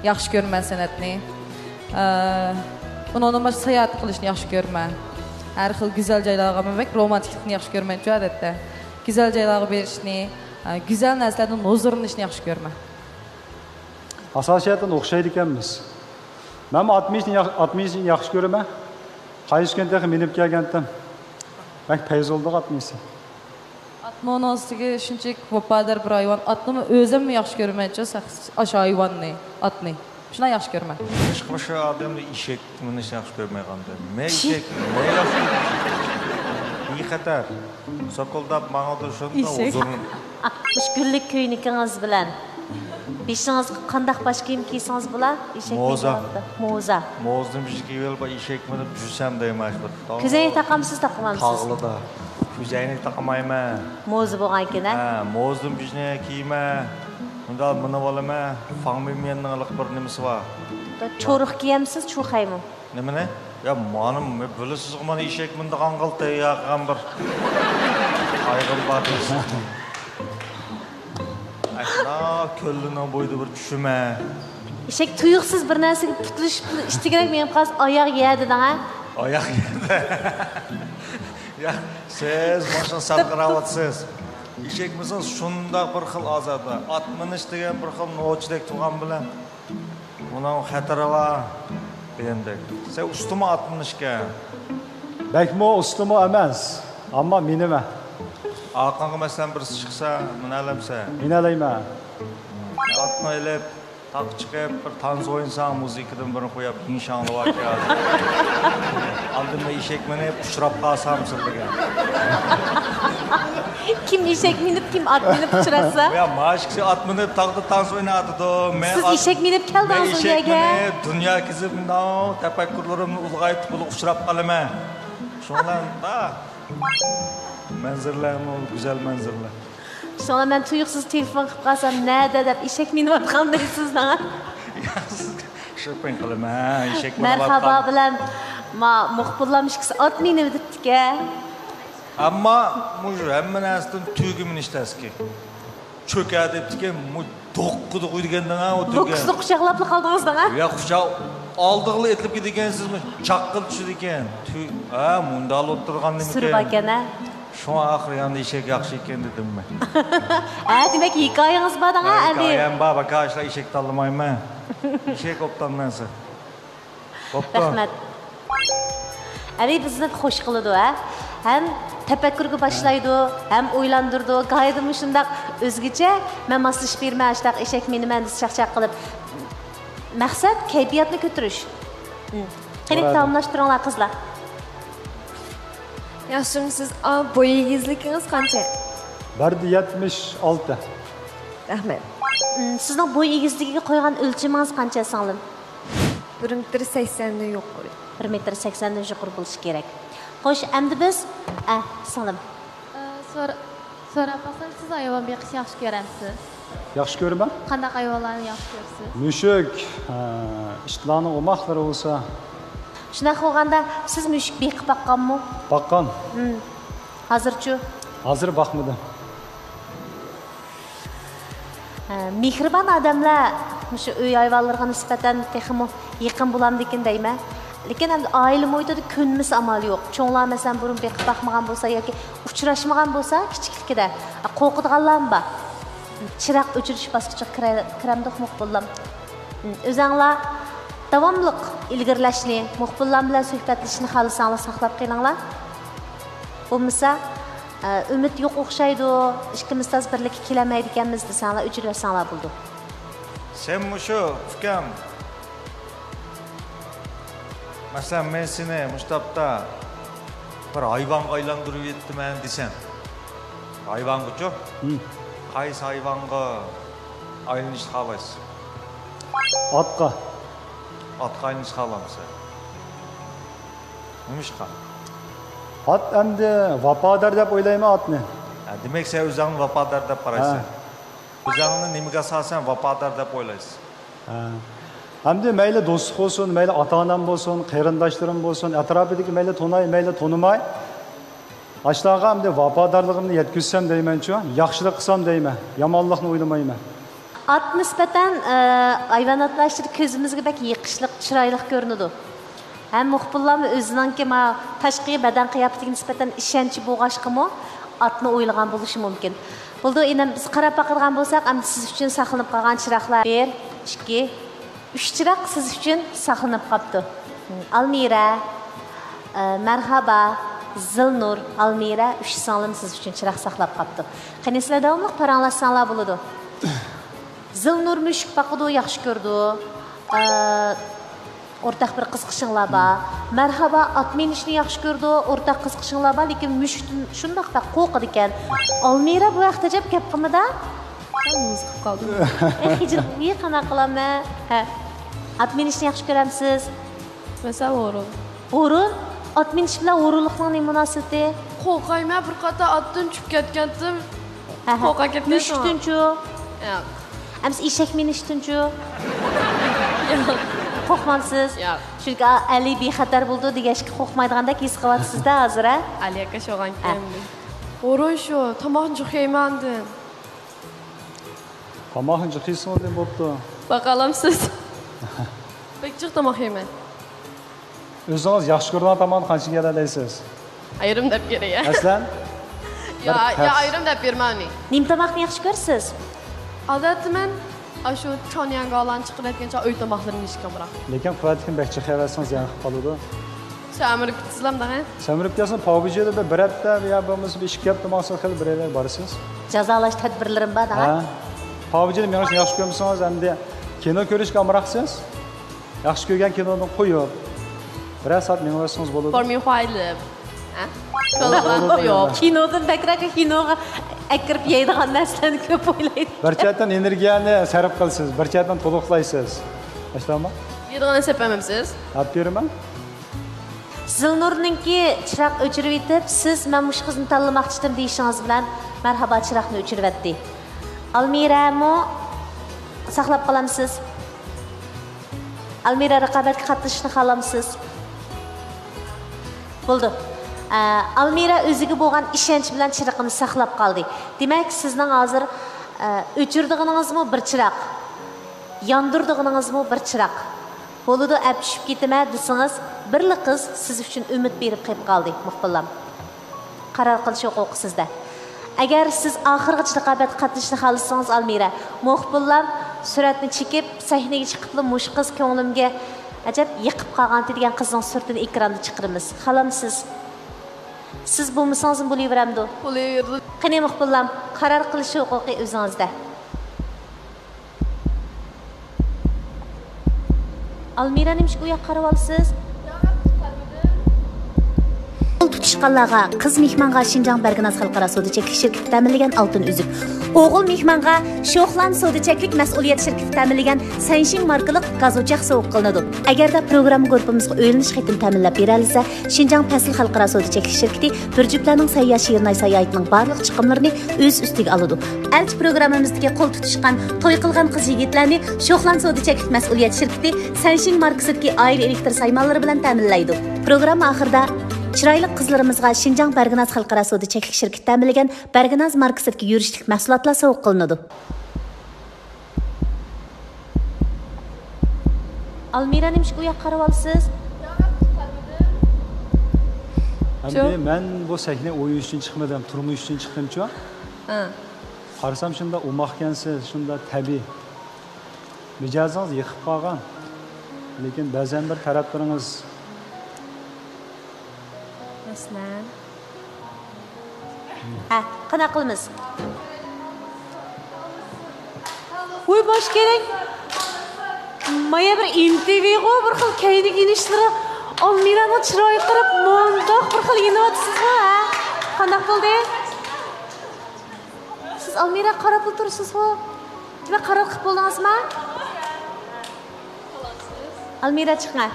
ياخشى كۆرىمەن سەنئەتنى. ئە، ئۇنىڭدىن باشقا ساياھەت قىلىشنى ياخشى كۆرىمەن. ھەر خىل گۈزەل جايلارغا، مەن بەك رومانتىكلىقنى ياخشى كۆرمەيدىچۇ ئادەتتە. گۈزەل جايلارغا بېرىشنى، ئە، گۈزەل نەرسىلەردىن ھۇزۇرلىنىشنى ياخشى كۆرىمەن. ئاساسىيەتتىن ئوخشايدىكەنمىز. مەنمۇ ئات مىنىشنى ياخ-، ئات مىنىشنى ياخشى كۆرىمەن. قايسى كۈنى تېخى مىنىپ كەلگەنتىم. بەك پەيزى بولدى ئات مىنىشى. ئاتمۇ ئۇنىڭ ئۈستىگە شۇنچىلىك ۋاپادار بىر ھايۋان. ئاتنىمۇ ئۆزۈممۇ ياخشى كۆرىمەنچۇ، شەخس-، ئاشۇ ھايۋاننى، ئاتنى. شۇنداق ياخشى كۆرىمەن. ئىشقا ئوخشاش ئادەمنى ئىشەك مىنىشنى ياخشى كۆرمەيدىغاندىن. مەن ئىشەك، مەن ياخشى كۆرىمەن. بىخەتەر. سوكۇلداپ ماڭىدۇ، شۇنداق ھۇزۇرلىنىپ. مۇشۇ گۈللۈك كۆينىكىڭىز بىلەن بېشىڭىزغا قانداق باش كىيىم كىيسىڭىز بولا؟ ئىشەك موزا. موزا. موزىنى بىر كىيىۋېلىپ، ئىشەك مىنىپ يۈرسەم دەيمەن، شۇ بىر تاغ-، كۆزەينەك تاقامسىز، تاقىمامسىز؟ تاغلىدا. كۆزەينەك تاقىمايمەن. موزا بولغان ئىكەن، ھە؟ ھە، موزىدىن بىژنى كىيىمە. شۇنداق مىنىۋالىمە. فاڭ مىميەننىڭ ھېلىقى بىر نېمىسى بار. چورۇق كىيەمسىز، چۇخەيمۇ؟ نېمىنى؟ يا، مانا، بىلىسىزغۇ، مانا ئېشەك مىنىدىغان قىلتى ياققان بىر قايغىم بار دەيسىز. ئاشۇنداق كۆلنىڭ بويىدا بىر چۈشۈمە. ئېشەك تۇيۇقسىز بىر نەرسىگە پۇتلىشىپ، ئىتتىكرەك مېڭىپ قالسا، ئاياغ يەردە دەڭ، ھە؟ ئاياغ يەردە. يا، سىز ماشىنا سەل قاراۋاتىسىز. ئېشەك مىنسىڭىز شۇنداق بىر خىل ئازادە. ئات مىنىش دېگەن بىر خىل نوچىدەك تۇرغان بىلەن، بۇنىڭ خەتىرى بار دېگەندەك. سەن ئۇستىمۇ ئات مىنىشكە؟ بەكمۇ ئۇستىمۇ ئەمەس، ئەمما مىنىمەن. ئارقاڭغا مەسىلەن بىرسى چىقسا، مىنەلەمسەن؟ مىنەلەيمەن. ئاتنى ئېلىپ، تاغقا چىقىپ، بىر تانسا ئوينىساڭ، مۇزىكىدىن بىرنى قويۇپ، يىڭشاڭلىۋاكى ھازىر. ئاندىن مەن ئېشەك مىنىپ ئۇچراپ قالسام سىلىگە. كىم ئېشەك مىنىپ، كىم ئات مىنىپ ئۇچراشسا؟ يا، مانا ئىككىسى ئات مىنىپ تاغدا تانسا ئويناۋاتىدۇ. مەن سىز ئات-، ئېشەك مىنىپ مەن كەلدىڭىز ئۇ ئېشەك يەرگە. مىنىپ دۇنيا كېزىپ، مۇنداق تەپەككۇرلىرىمنى ئۇلغايتىپ، بولۇپ ئۇچراپ قالىمەن. شۇڭلار، مەنزىرىلەرمۇ گۈزەل مەنزىرىلەر. شۇڭا مەن تۇيۇقسىز تېلېفون قىلىپ قالسام، «نەدە؟» دەپ، «ئېشەك مىنىۋاتقان» دەيسىز دەڭە. يا، سىزگە شوپىڭ قىلىمەن، ھە، ئېشەك مىنىۋاتقان. مەرھابا بىلەن ما مۇخبىرلام ئىككىسى ئات مىنىۋېتىپتىكەن. ئەمما مۇشۇ ھەممە نەرسىدىن تۈگە مىنىش تەسكى. چۆكە دەپتىكەن، مۇ دوققىدە قويىدىكەن دەڭە، ئۇ تۈگە. لوكسنى قۇچاقلاپلا قالدىڭىز دەڭە. يا، قۇچاق ئالدىغىلا ئېتىلىپ كېتىدىكەن، سىز چاققىلىپ چۈشىدىكەن. تۈ-، ھە، مۇنداق ئولتۇرغان نېمىكەن؟ سۈرى باركەن، ھە؟ شۇڭا ئاخىرى ياندا ئېشەك ياخشى ئىكەن دېدىم مەن. ھە، دېمەك، ھېكايىڭىز بار دەڭە، ھە، ئەمدى. ھېكايەم بار، باكا، ئاشۇلا ئېشەك تاللىمايمەن. ئېشەك ئوبدان نەرسە. بوپتۇ. رەھمەت. ئەمدى بىزنى خوش قىلىدۇ، ھە؟ ھەم تەپەككۇرگە باشلايدۇ، ھەم ئويلاندۇرىدۇ. گاھىدا مۇشۇنداق ئۆزگىچە، مەن ماسلىشىپ بېرىمەن، ئاشۇنداق ئېشەك مىنىمەن دېسە چاقچاق قىلىپ. مەقسەت كەيپىياتنى كۆتۈرۈش. قېنى، بارادۇ. تاماملاشتۇرۇڭلار، قىزلار. ياخشىمۇ سىز؟ ئا، بوي ئېگىزلىكىڭىز قانچە؟ بىر يەتمىش ئالتە. رەھمەت. سىزنىڭ بوي ئېگىزلىكىگە قويغان ئۆلچىمىڭىز قانچە، سىڭلىم؟ بىر مېتىر سەكسەندىن يۇقىرى. بىر مېتىر سەكسەندىن يۇقىرى بولۇشى كېرەك. خوش، ئەمدى بىز، ئە، سىڭلىم. ئە، سور-، سوراپ باقسام، سىز ھايۋان بېقىشنى ياخشى كۆرەمسىز؟ ياخشى كۆرىمەن. قانداق ھايۋانلارنى ياخشى كۆرىسىز؟ مۈشۈك، ئە، ئىتلارنىڭ ئوماقلىرى بولسا. شۇنداق بولغاندا، سىز مۈشۈك بېقىپ باققانمۇ؟ باققان. ھازىرچۇ؟ ھازىر باقمىدىم. ھە، مېھرىبان ئادەملەر مۇشۇ ئۆي ھايۋانلىرىغا نىسبەتەن تېخىمۇ يېقىن بولامدىكىن دەيمەن. لېكىن ئەمدى ئائىلە مۇھىتىدا كۆنمىسە ئامال يوق. چوڭلار مەسىلەن بۇرۇن بېقىپ باقمىغان بولسا ياكى ئۇچراشمىغان بولسا كىچىكلىكىدە، قورقىدىغانلارمۇ بار. چىراغ ئۆچۈرۈش باسقۇچىغا كىرە-، كىرەمدۇق مۇخبىرلام؟ ئۆزەڭلار داۋاملىق ئىلگىرىلەشنى، مۇخبىرلار بىلەن سۆھبەتلىشىشنى خالىساڭلار ساقلاپ قېلىڭلار. بولمىسا، ئە، ئۈمىد يوق ئوخشايدۇ، ئىككىمىز تاز بىرلىككە كېلەلمەيدىكەنمىز دېسەڭلار، ئۆچۈرۈۋەتسەڭلار بولىدۇ. سەن مۇشۇ، ئۇكام، مەسىلەن، مەن سېنى مۇشۇ تاپتا بىر ھايۋانغا ئايلاندۇرۇۋېتىمەن دېسەم، ھايۋانغىچۇ؟ ھىم. قايسى ھايۋانغا ئايلىنىشنى خالايسىز؟ ئاتقا. ئاتقا ئايلىنىشنى خالامسىز؟ نېمىشقا؟ ئات ئەمدى ۋاپادار دەپ ئويلايمەن ئاتنى. ھە، دېمەك، سەن ئۆزۈڭنى ۋاپادار دەپ قارايسەن. ھە. ئۆزۈڭنى نېمىگە ئاساسەن ۋاپادار دەپ ئويلايسەن؟ ھە. ئەمدى مەيلى دوستلۇق بولسۇن، مەيلى ئاتا-ئانام بولسۇن، قېرىنداشلىرىم بولسۇن، ئەتراپىدىكى مەيلى تونۇي، مەيلى تونۇماي، ئاشۇلارغا ئەمدى ۋاپادارلىقىمنى يەتكۈزسەم دەيمەنچۇ، ياخشىلىق قىلسام دەيمەن، يامانلىقنى ئويلىمايمەن. ئات نىسبەتەن، ئە، ھايۋاناتلار ئىچىدە كۆزىمىزگە بەك يېقىشلىق، چىرايلىق كۆرۈنىدۇ. ھەم مۇخبىرلارمۇ ئۆزىنىڭكى ما تاشقى بەدەن قىياپىتىگە نىسبەتەن ئىشەنچى بولغاچقىمۇ ئاتنى ئويلىغان بولۇشى مۇمكىن. بولىدۇ، ئىنىم، بىز قاراپ باقىدىغان بولساق، ئەمدى سىز ئۈچۈن ساقلىنىپ قالغان چىراغلار بىر، ئىككى، ئۈچ چىراغ سىز ئۈچۈن ساقلىنىپ قاپتۇ. ئالمىرە، ئە، مەرھابا، زىلنۇر، ئالمىرە، ئۈچ سىڭلىم سىز ئۈچۈن چىراغ ساقلاپ قاپتۇ. قېنى، سىلەر داۋاملىق پاراڭلاشساڭلار بولىدۇ. زىلنۇر مۈشۈك باقىدۇ، ياخشى كۆرىدۇ. ئە، ئورتاق بىر قىزىقىشىڭلار بار. مەرھابا، ئات مىنىشنى ياخشى كۆرىدۇ، ئورتاق قىزىقىشىڭلار بار، لېكىن مۈشۈكتىن شۇنداق بەك قورقىدىكەن. ئالمىرا بۇ ھەقتە ئەجەب گەپ قىلمىدى. مۇز قىلىپ قالدىم. ئەي، خىجىل، نېمە قانداق قىلامەن؟ ھە. ئات مىنىشنى ياخشى كۆرەمسىز؟ مەسىلەن، ھورۇن. ھورۇن؟ ئات مىنىش بىلەن ھورۇنلۇقنىڭ نېمە مۇناسىۋىتى؟ قورقايمەن، بىر قاتا ئاتتىن چۈشۈپ كەتكەنتىم. ھە، ھە. قورقۇپ كەتكەن. مۈشۈكتىنچۇ؟ ياق. ئەمىسە ئېشەك مىنىشتىنچۇ؟ ياق. قورقمامسىز؟ ياق. چۈنكى ئەلى بىخەتەر بولىدۇ دېگەچكە قورقمايدىغاندەك ھېس قىلىۋاتىسىز-دە ھازىر، ھە؟ ئەلى ئاكا شۇغان ھە. كەمدى. ھورۇن شۇ، تاماقنى جۇق يەيمەن ئاندىن. تاماقنى جىق يېسىڭىز نېمە بوپتۇ؟ باقالامسىز؟ بەك جىق تاماق يەيمەن. ئۆزىڭىز ياخشى كۆرىدىغان تاماقنى قانچە يېيەلەيسىز؟ ئايرىم دەپ بېرەي. مەسىلەن؟ يا، بىر يا، پەس. ئايرىم دەپ بېرىمەن ئۇنى. نېمە تاماقنى ياخشى كۆرىسىز؟ ئادەتتە مەن ئاشۇ چانياڭگالان چىقىرىۋەتكەن چاغ ئۆي تاماقلىرىنى يېيىشكە ئامراق. لېكىن قۇۋۋەتلىكىنى بەك جىق يەۋەتسىڭىز زىيان قىلىپ قالىدۇ. سەمرىپ كېتىسىزلام دەڭە. سەمرىپ كەلسىڭىز پاۋ بىجىدا بىر ھەپتە يا بولمىسا بىر ئىككى ھەپتە ماڭسىز خېلى بىرەيلەن بارىسىز. جازالاش تەدبىرلىرىم بار دەڭە. ھە. پاۋ بىجىدا مېڭىشنى ياخشى كۆرمىسىڭىز ئەمدى كىنو كۆرۈشكە ئامراقسىز. ياخشى كۆرگەن كىنونى قويۇپ، بىرەر سائەت مېڭىۋەتسىڭىز بولىدۇ. فورمىيفايلىپ. ھە؟ بولىدۇ، ياق. بولىدۇ. كىنودىن بەكرەك كىنوغا ئەكىرىپ يەيدىغان نەرسىلەرنى كۆپ ئويلايدۇ. بىر چەتتىن ئېنېرگىيەنى سەرپ قىلىسىز، بىر چەتتىن تولۇقلايسىز. ئاشۇنداقمۇ؟ يەيدىغان نەرسە ئەپ بەرمەمسىز؟ ئەپ بېرىمەن. زىلنۇرنىڭكى چىراغ ئۆچۈرۈۋېتىپ، سىز مەن مۇشۇ قىزنى تاللىماقچىدىم دېيىشىڭىز بىلەن مەرھابا چىراغنى ئۆچۈرۈۋەتتى. ئالمىرەمۇ ساقلاپ قالامسىز؟ ئالمىرە رىقابەتكە قاتنىشىشنى خالامسىز؟ بولدى. ئە، ئالمىرە ئۆزىگە بولغان ئىشەنچ بىلەن چىرىقىنى ساقلاپ قالدى. دېمەك، سىزنىڭ ھازىر، ئە، ئۆچۈرىدىغىنىڭىزمۇ بىر چىراغ، ياندۇرىدىغىنىڭىزمۇ بىر چىراغ. بولىدۇ، ئەپ چۈشۈپ كېتىمەن دېسىڭىز، بىرلا قىز سىز ئۈچۈن ئۈمىد بېرىپ قېلىپ قالدى، مۇخبىرلام. قارار قىلىش ھوقۇقى سىزدە. ئەگەر سىز ئاخىرغىچە رىقابەتكە قاتنىشىشنى خالىسىڭىز، ئالمىرە، مۇخبىرلار سۈرەتنى چېكىپ، سەھنىگە چىقىپلا مۇشۇ قىز كۆڭلۈمگە ئەجەب يېقىپ قالغانتى دېگەن قىزنىڭ سۈرىتىنى ئېكراندا چىقىرىمىز. خالامسىز؟ سىز بولمىسىڭىزمۇ بولۇۋېرەمدۇ؟ بولۇۋېرىدۇ. قېنى، مۇخبىرلام، قارار قىلىش ھوقۇقى ئۆزىڭىزدە. ئالمىرە، نېمىشقا ئۇ ياققا قاراۋالىسىز؟ قول تۇتۇشقانلارغا قىز مېھمانغا شىنجاڭ بەرگىناز خەلقئارا سودا چەكلىك شىركىتى تەمىنلىگەن ئالتۇن ئۈزۈك، ئوغۇل مېھمانغا شوخلان سودا چەكلىك مەسئۇلىيەت شىركىتى تەمىنلىگەن سەنشىڭ ماركىلىق گاز ئوچاق سوۋغا قىلىنىدۇ. ئەگەردە پروگرامما گۇرۇپپىمىزغا ئۆيلىنىش خېتىنى تەمىنلەپ بېرەلىسە، شىنجاڭ پەسىل خەلقئارا سودا چەكلىك شىركىتى بىر جۈپلەرنىڭ سەيياھ شېرىناي ساياھىتىنىڭ بارلىق چىقىملىرىنى ئۆز ئۈستىگە ئالىدۇ. ئەلچى پروگراممىمىزدىكى قول تۇتۇشقان، توي قىلغان قىز-يىگىتلەرنى شوخلان سودا چەكلىك مەسئۇلىيەت شىركىتى سەنشىڭ ماركىسىدىكى ئائىلە ئېلېكتر سايمانلىرى بىلەن تەمىنلەيدۇ. پروگرامما ئاخىرىدا چىرايلىق قىزلىرىمىزغا شىنجاڭ بەرگىناز خەلقئارا سودا چەكلىك شىركىتى تەمىنلىگەن بەرگىناز ماركىسىدىكى يۈرۈشلۈك مەھسۇلاتلار سوۋغا قىلىنىدۇ. ئالمىرە، نېمىشقا ئۇ ياققا قاراۋالىسىز؟ ئەمدى مەن بۇ سەھنە ئويۇن ئۈچۈن چىقمىدىم، تۇرمۇش ئۈچۈن چىقتىمچۇ؟ ھە. قارىسام، شۇنداق ئوماقكەنسىز، شۇنداق تەبىئىي. مىجەزىڭىز يېقىپ قالغان. لېكىن بەزەن بىر تەرەپلىرىڭىز. مەسىلەن؟ ھە، قانداق قىلىمىز؟ ۋوي، باش كېرەك. مايا بىر ئىنتىرۋيۇغۇ بىر خىل كەينىگە يېنىشلىرى، ئالمىرانىڭ چىرايىغا قاراپ مۇنداق بىر خىل يېنىۋاتىسىزغۇ، ھە؟ قانداق بولدى؟ سىز ئالمىراغا قاراپلا تۇرىسىزغۇ؟ دېمەك، قارار قىلىپ بولدىڭىزما؟ ئالمىرا، چىقىڭە.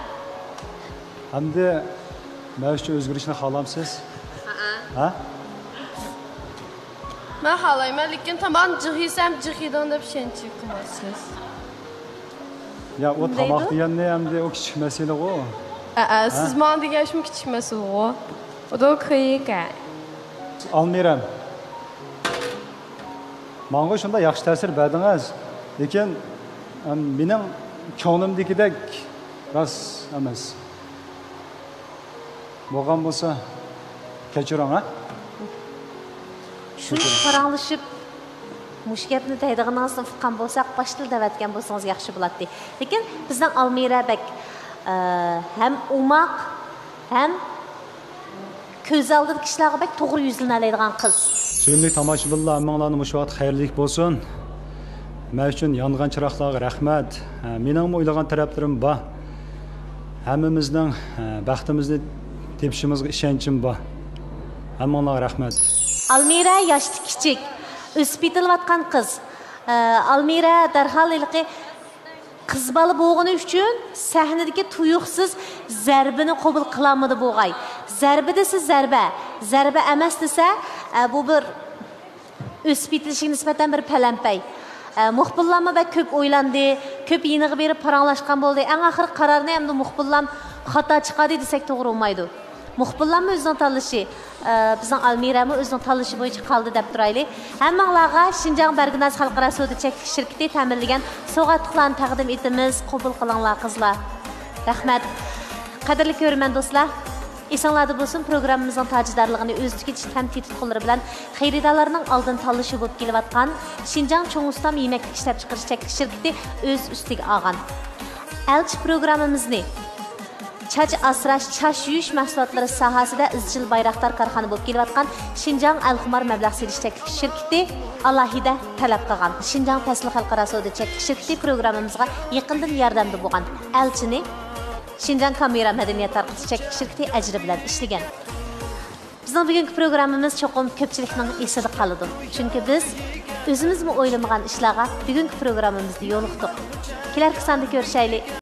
ئەمدى مەن ئۈچۈن ئۆزگىرىشنى خالامسىز؟ ھەئە. ھە؟ مەن خالايمەن، لېكىن تاماقنى جىق يېسەم، جىق يېدىڭ دەپ شەنچۈ قىلمايسىز. يا، ئۇ تاماق دېگەننى ئەمدى ئۇ كىچىك مەسىلىغۇ. ھەئە، ھە؟ سىز ماڭا دېگەن شۇمۇ كىچىك مەسىلىغۇ. ئۇ دا كۆيۈك، ھە. ئالمىرام. ماڭا شۇنداق ياخشى تەسىر بەردىڭىز، لېكىن، ئەم، مېنىڭ كۆڭلۈمدىكىدەك راست ئەمەس. بولغان بولسا، كەچۈرۈڭ، ھە؟ شۇنچە پاراڭلىشىپ، مۇشۇ گەپنى دەيدىغىنىڭىزنى ئۇققان بولساق، باشتىلا دەۋەتكەن بولسىڭىز ياخشى بولاتتى. لېكىن بىزنىڭ ئالمىرا بەك، ئە، ھەم ئوماق، ھەم كۆز ئالدىدىكى ئىشلارغا بەك توغرا يۈزلىنەلەيدىغان قىز. سۆيۈملۈك تاماشىبىنلار، ھەممىڭلارنى مۇشۇ ۋاقىت خەيرلىك بولسۇن. مەن ئۈچۈن يانغان چىراغلارغا رەھمەت. مېنىڭمۇ ئويلىغان تەرەپلىرىم بار. ھەممىمىزنىڭ بەختىمىزنى تېپىشىمىزغا ئىشەنچىم بار. ھەممىڭلارغا رەھمەت. ئالمىرە ياشتا كىچىك، ئۆسۈپ يېتىلىۋاتقان قىز. ئالمىرە دەرھال ھېلىقى قىز بالا بولغىنى ئۈچۈن سەھنىدىكى تۇيۇقسىز زەربىنى قوبۇل قىلالمىدى بوغاي. زەربە دېسە زەربە، زەربە ئەمەس دېسە، ئە، بۇ بىر ئۆسۈپ يېتىلىشىگە نىسبەتەن بىر پەلەمپەي. ئە، مۇخبىرلارمۇ بەك كۆپ ئويلاندى، كۆپ يېنىغا بېرىپ پاراڭلاشقان بولدى. ئەڭ ئاخىرى قارارنى ئەمدى مۇخبىرلار خاتا چىقاردى دېسەك توغرا بولمايدۇ. مۇخبىرلارمۇ ئۆزىنىڭ تاللىشى، ئە، بىزنىڭ ئالمىرەمۇ ئۆزىنىڭ تاللىشى بويىچە قالدى دەپ تۇرايلى. ھەممىڭلارغا شىنجاڭ بەرگىناز خەلقئارا سودا چەكلىك شىركىتى تەمىنلىگەن سوۋغاتلىقلارنى تەقدىم ئېتىمىز. قوبۇل قىلىڭلار، قىزلار. رەھمەت. قەدىرلىك كۆرۈرمەن دوستلار، ئېسىڭلاردا بولسۇن، پروگراممىمىزنىڭ تاجدارلىقىنى ئۆزىدىكى تەم تېتىتقۇلىرى بىلەن خېرىدارلارنىڭ ئالدىن تاللىشى بولۇپ كېلىۋاتقان شىنجاڭ چوڭ ئۇستام يېمەكلىك ئىشلەپچىقىرىش چەكلىك شىركىتى ئۆز ئۈستىگە ئالغان. ئەلچى پروگراممىمىزنى چاچ ئاسراش، چاچ يۇيۇش مەھسۇلاتلىرى ساھەسىدە ئىزچىل بايراقدار كارخانا بولۇپ كېلىۋاتقان شىنجاڭ ئەلخۇمار مەبلەغ سېلىش چەكلىك شىركىتى ئالاھىدە تەلەپ قىلغان. شىنجاڭ پەسلى خەلقئارا سودا چەكلىك شىركىتى پروگراممىمىزغا يېقىندىن ياردەمدە بولغان ئەلچىنى شىنجاڭ كامېرا مەدەنىيەت تارقىتىش چەكلىك شىركىتى ئەجرى بىلەن ئىشلىگەن. بىزنىڭ بۈگۈنكى پروگراممىمىز چوقۇم كۆپچىلىكنىڭ ئېسىدە قالىدۇ. چۈنكى بىز ئۆزىمىزمۇ ئويلىمىغان ئىشلارغا بۈگۈنكى پروگراممىمىزدا يولۇقتۇق. كېلەركى ساندا كۆرۈشەيلى.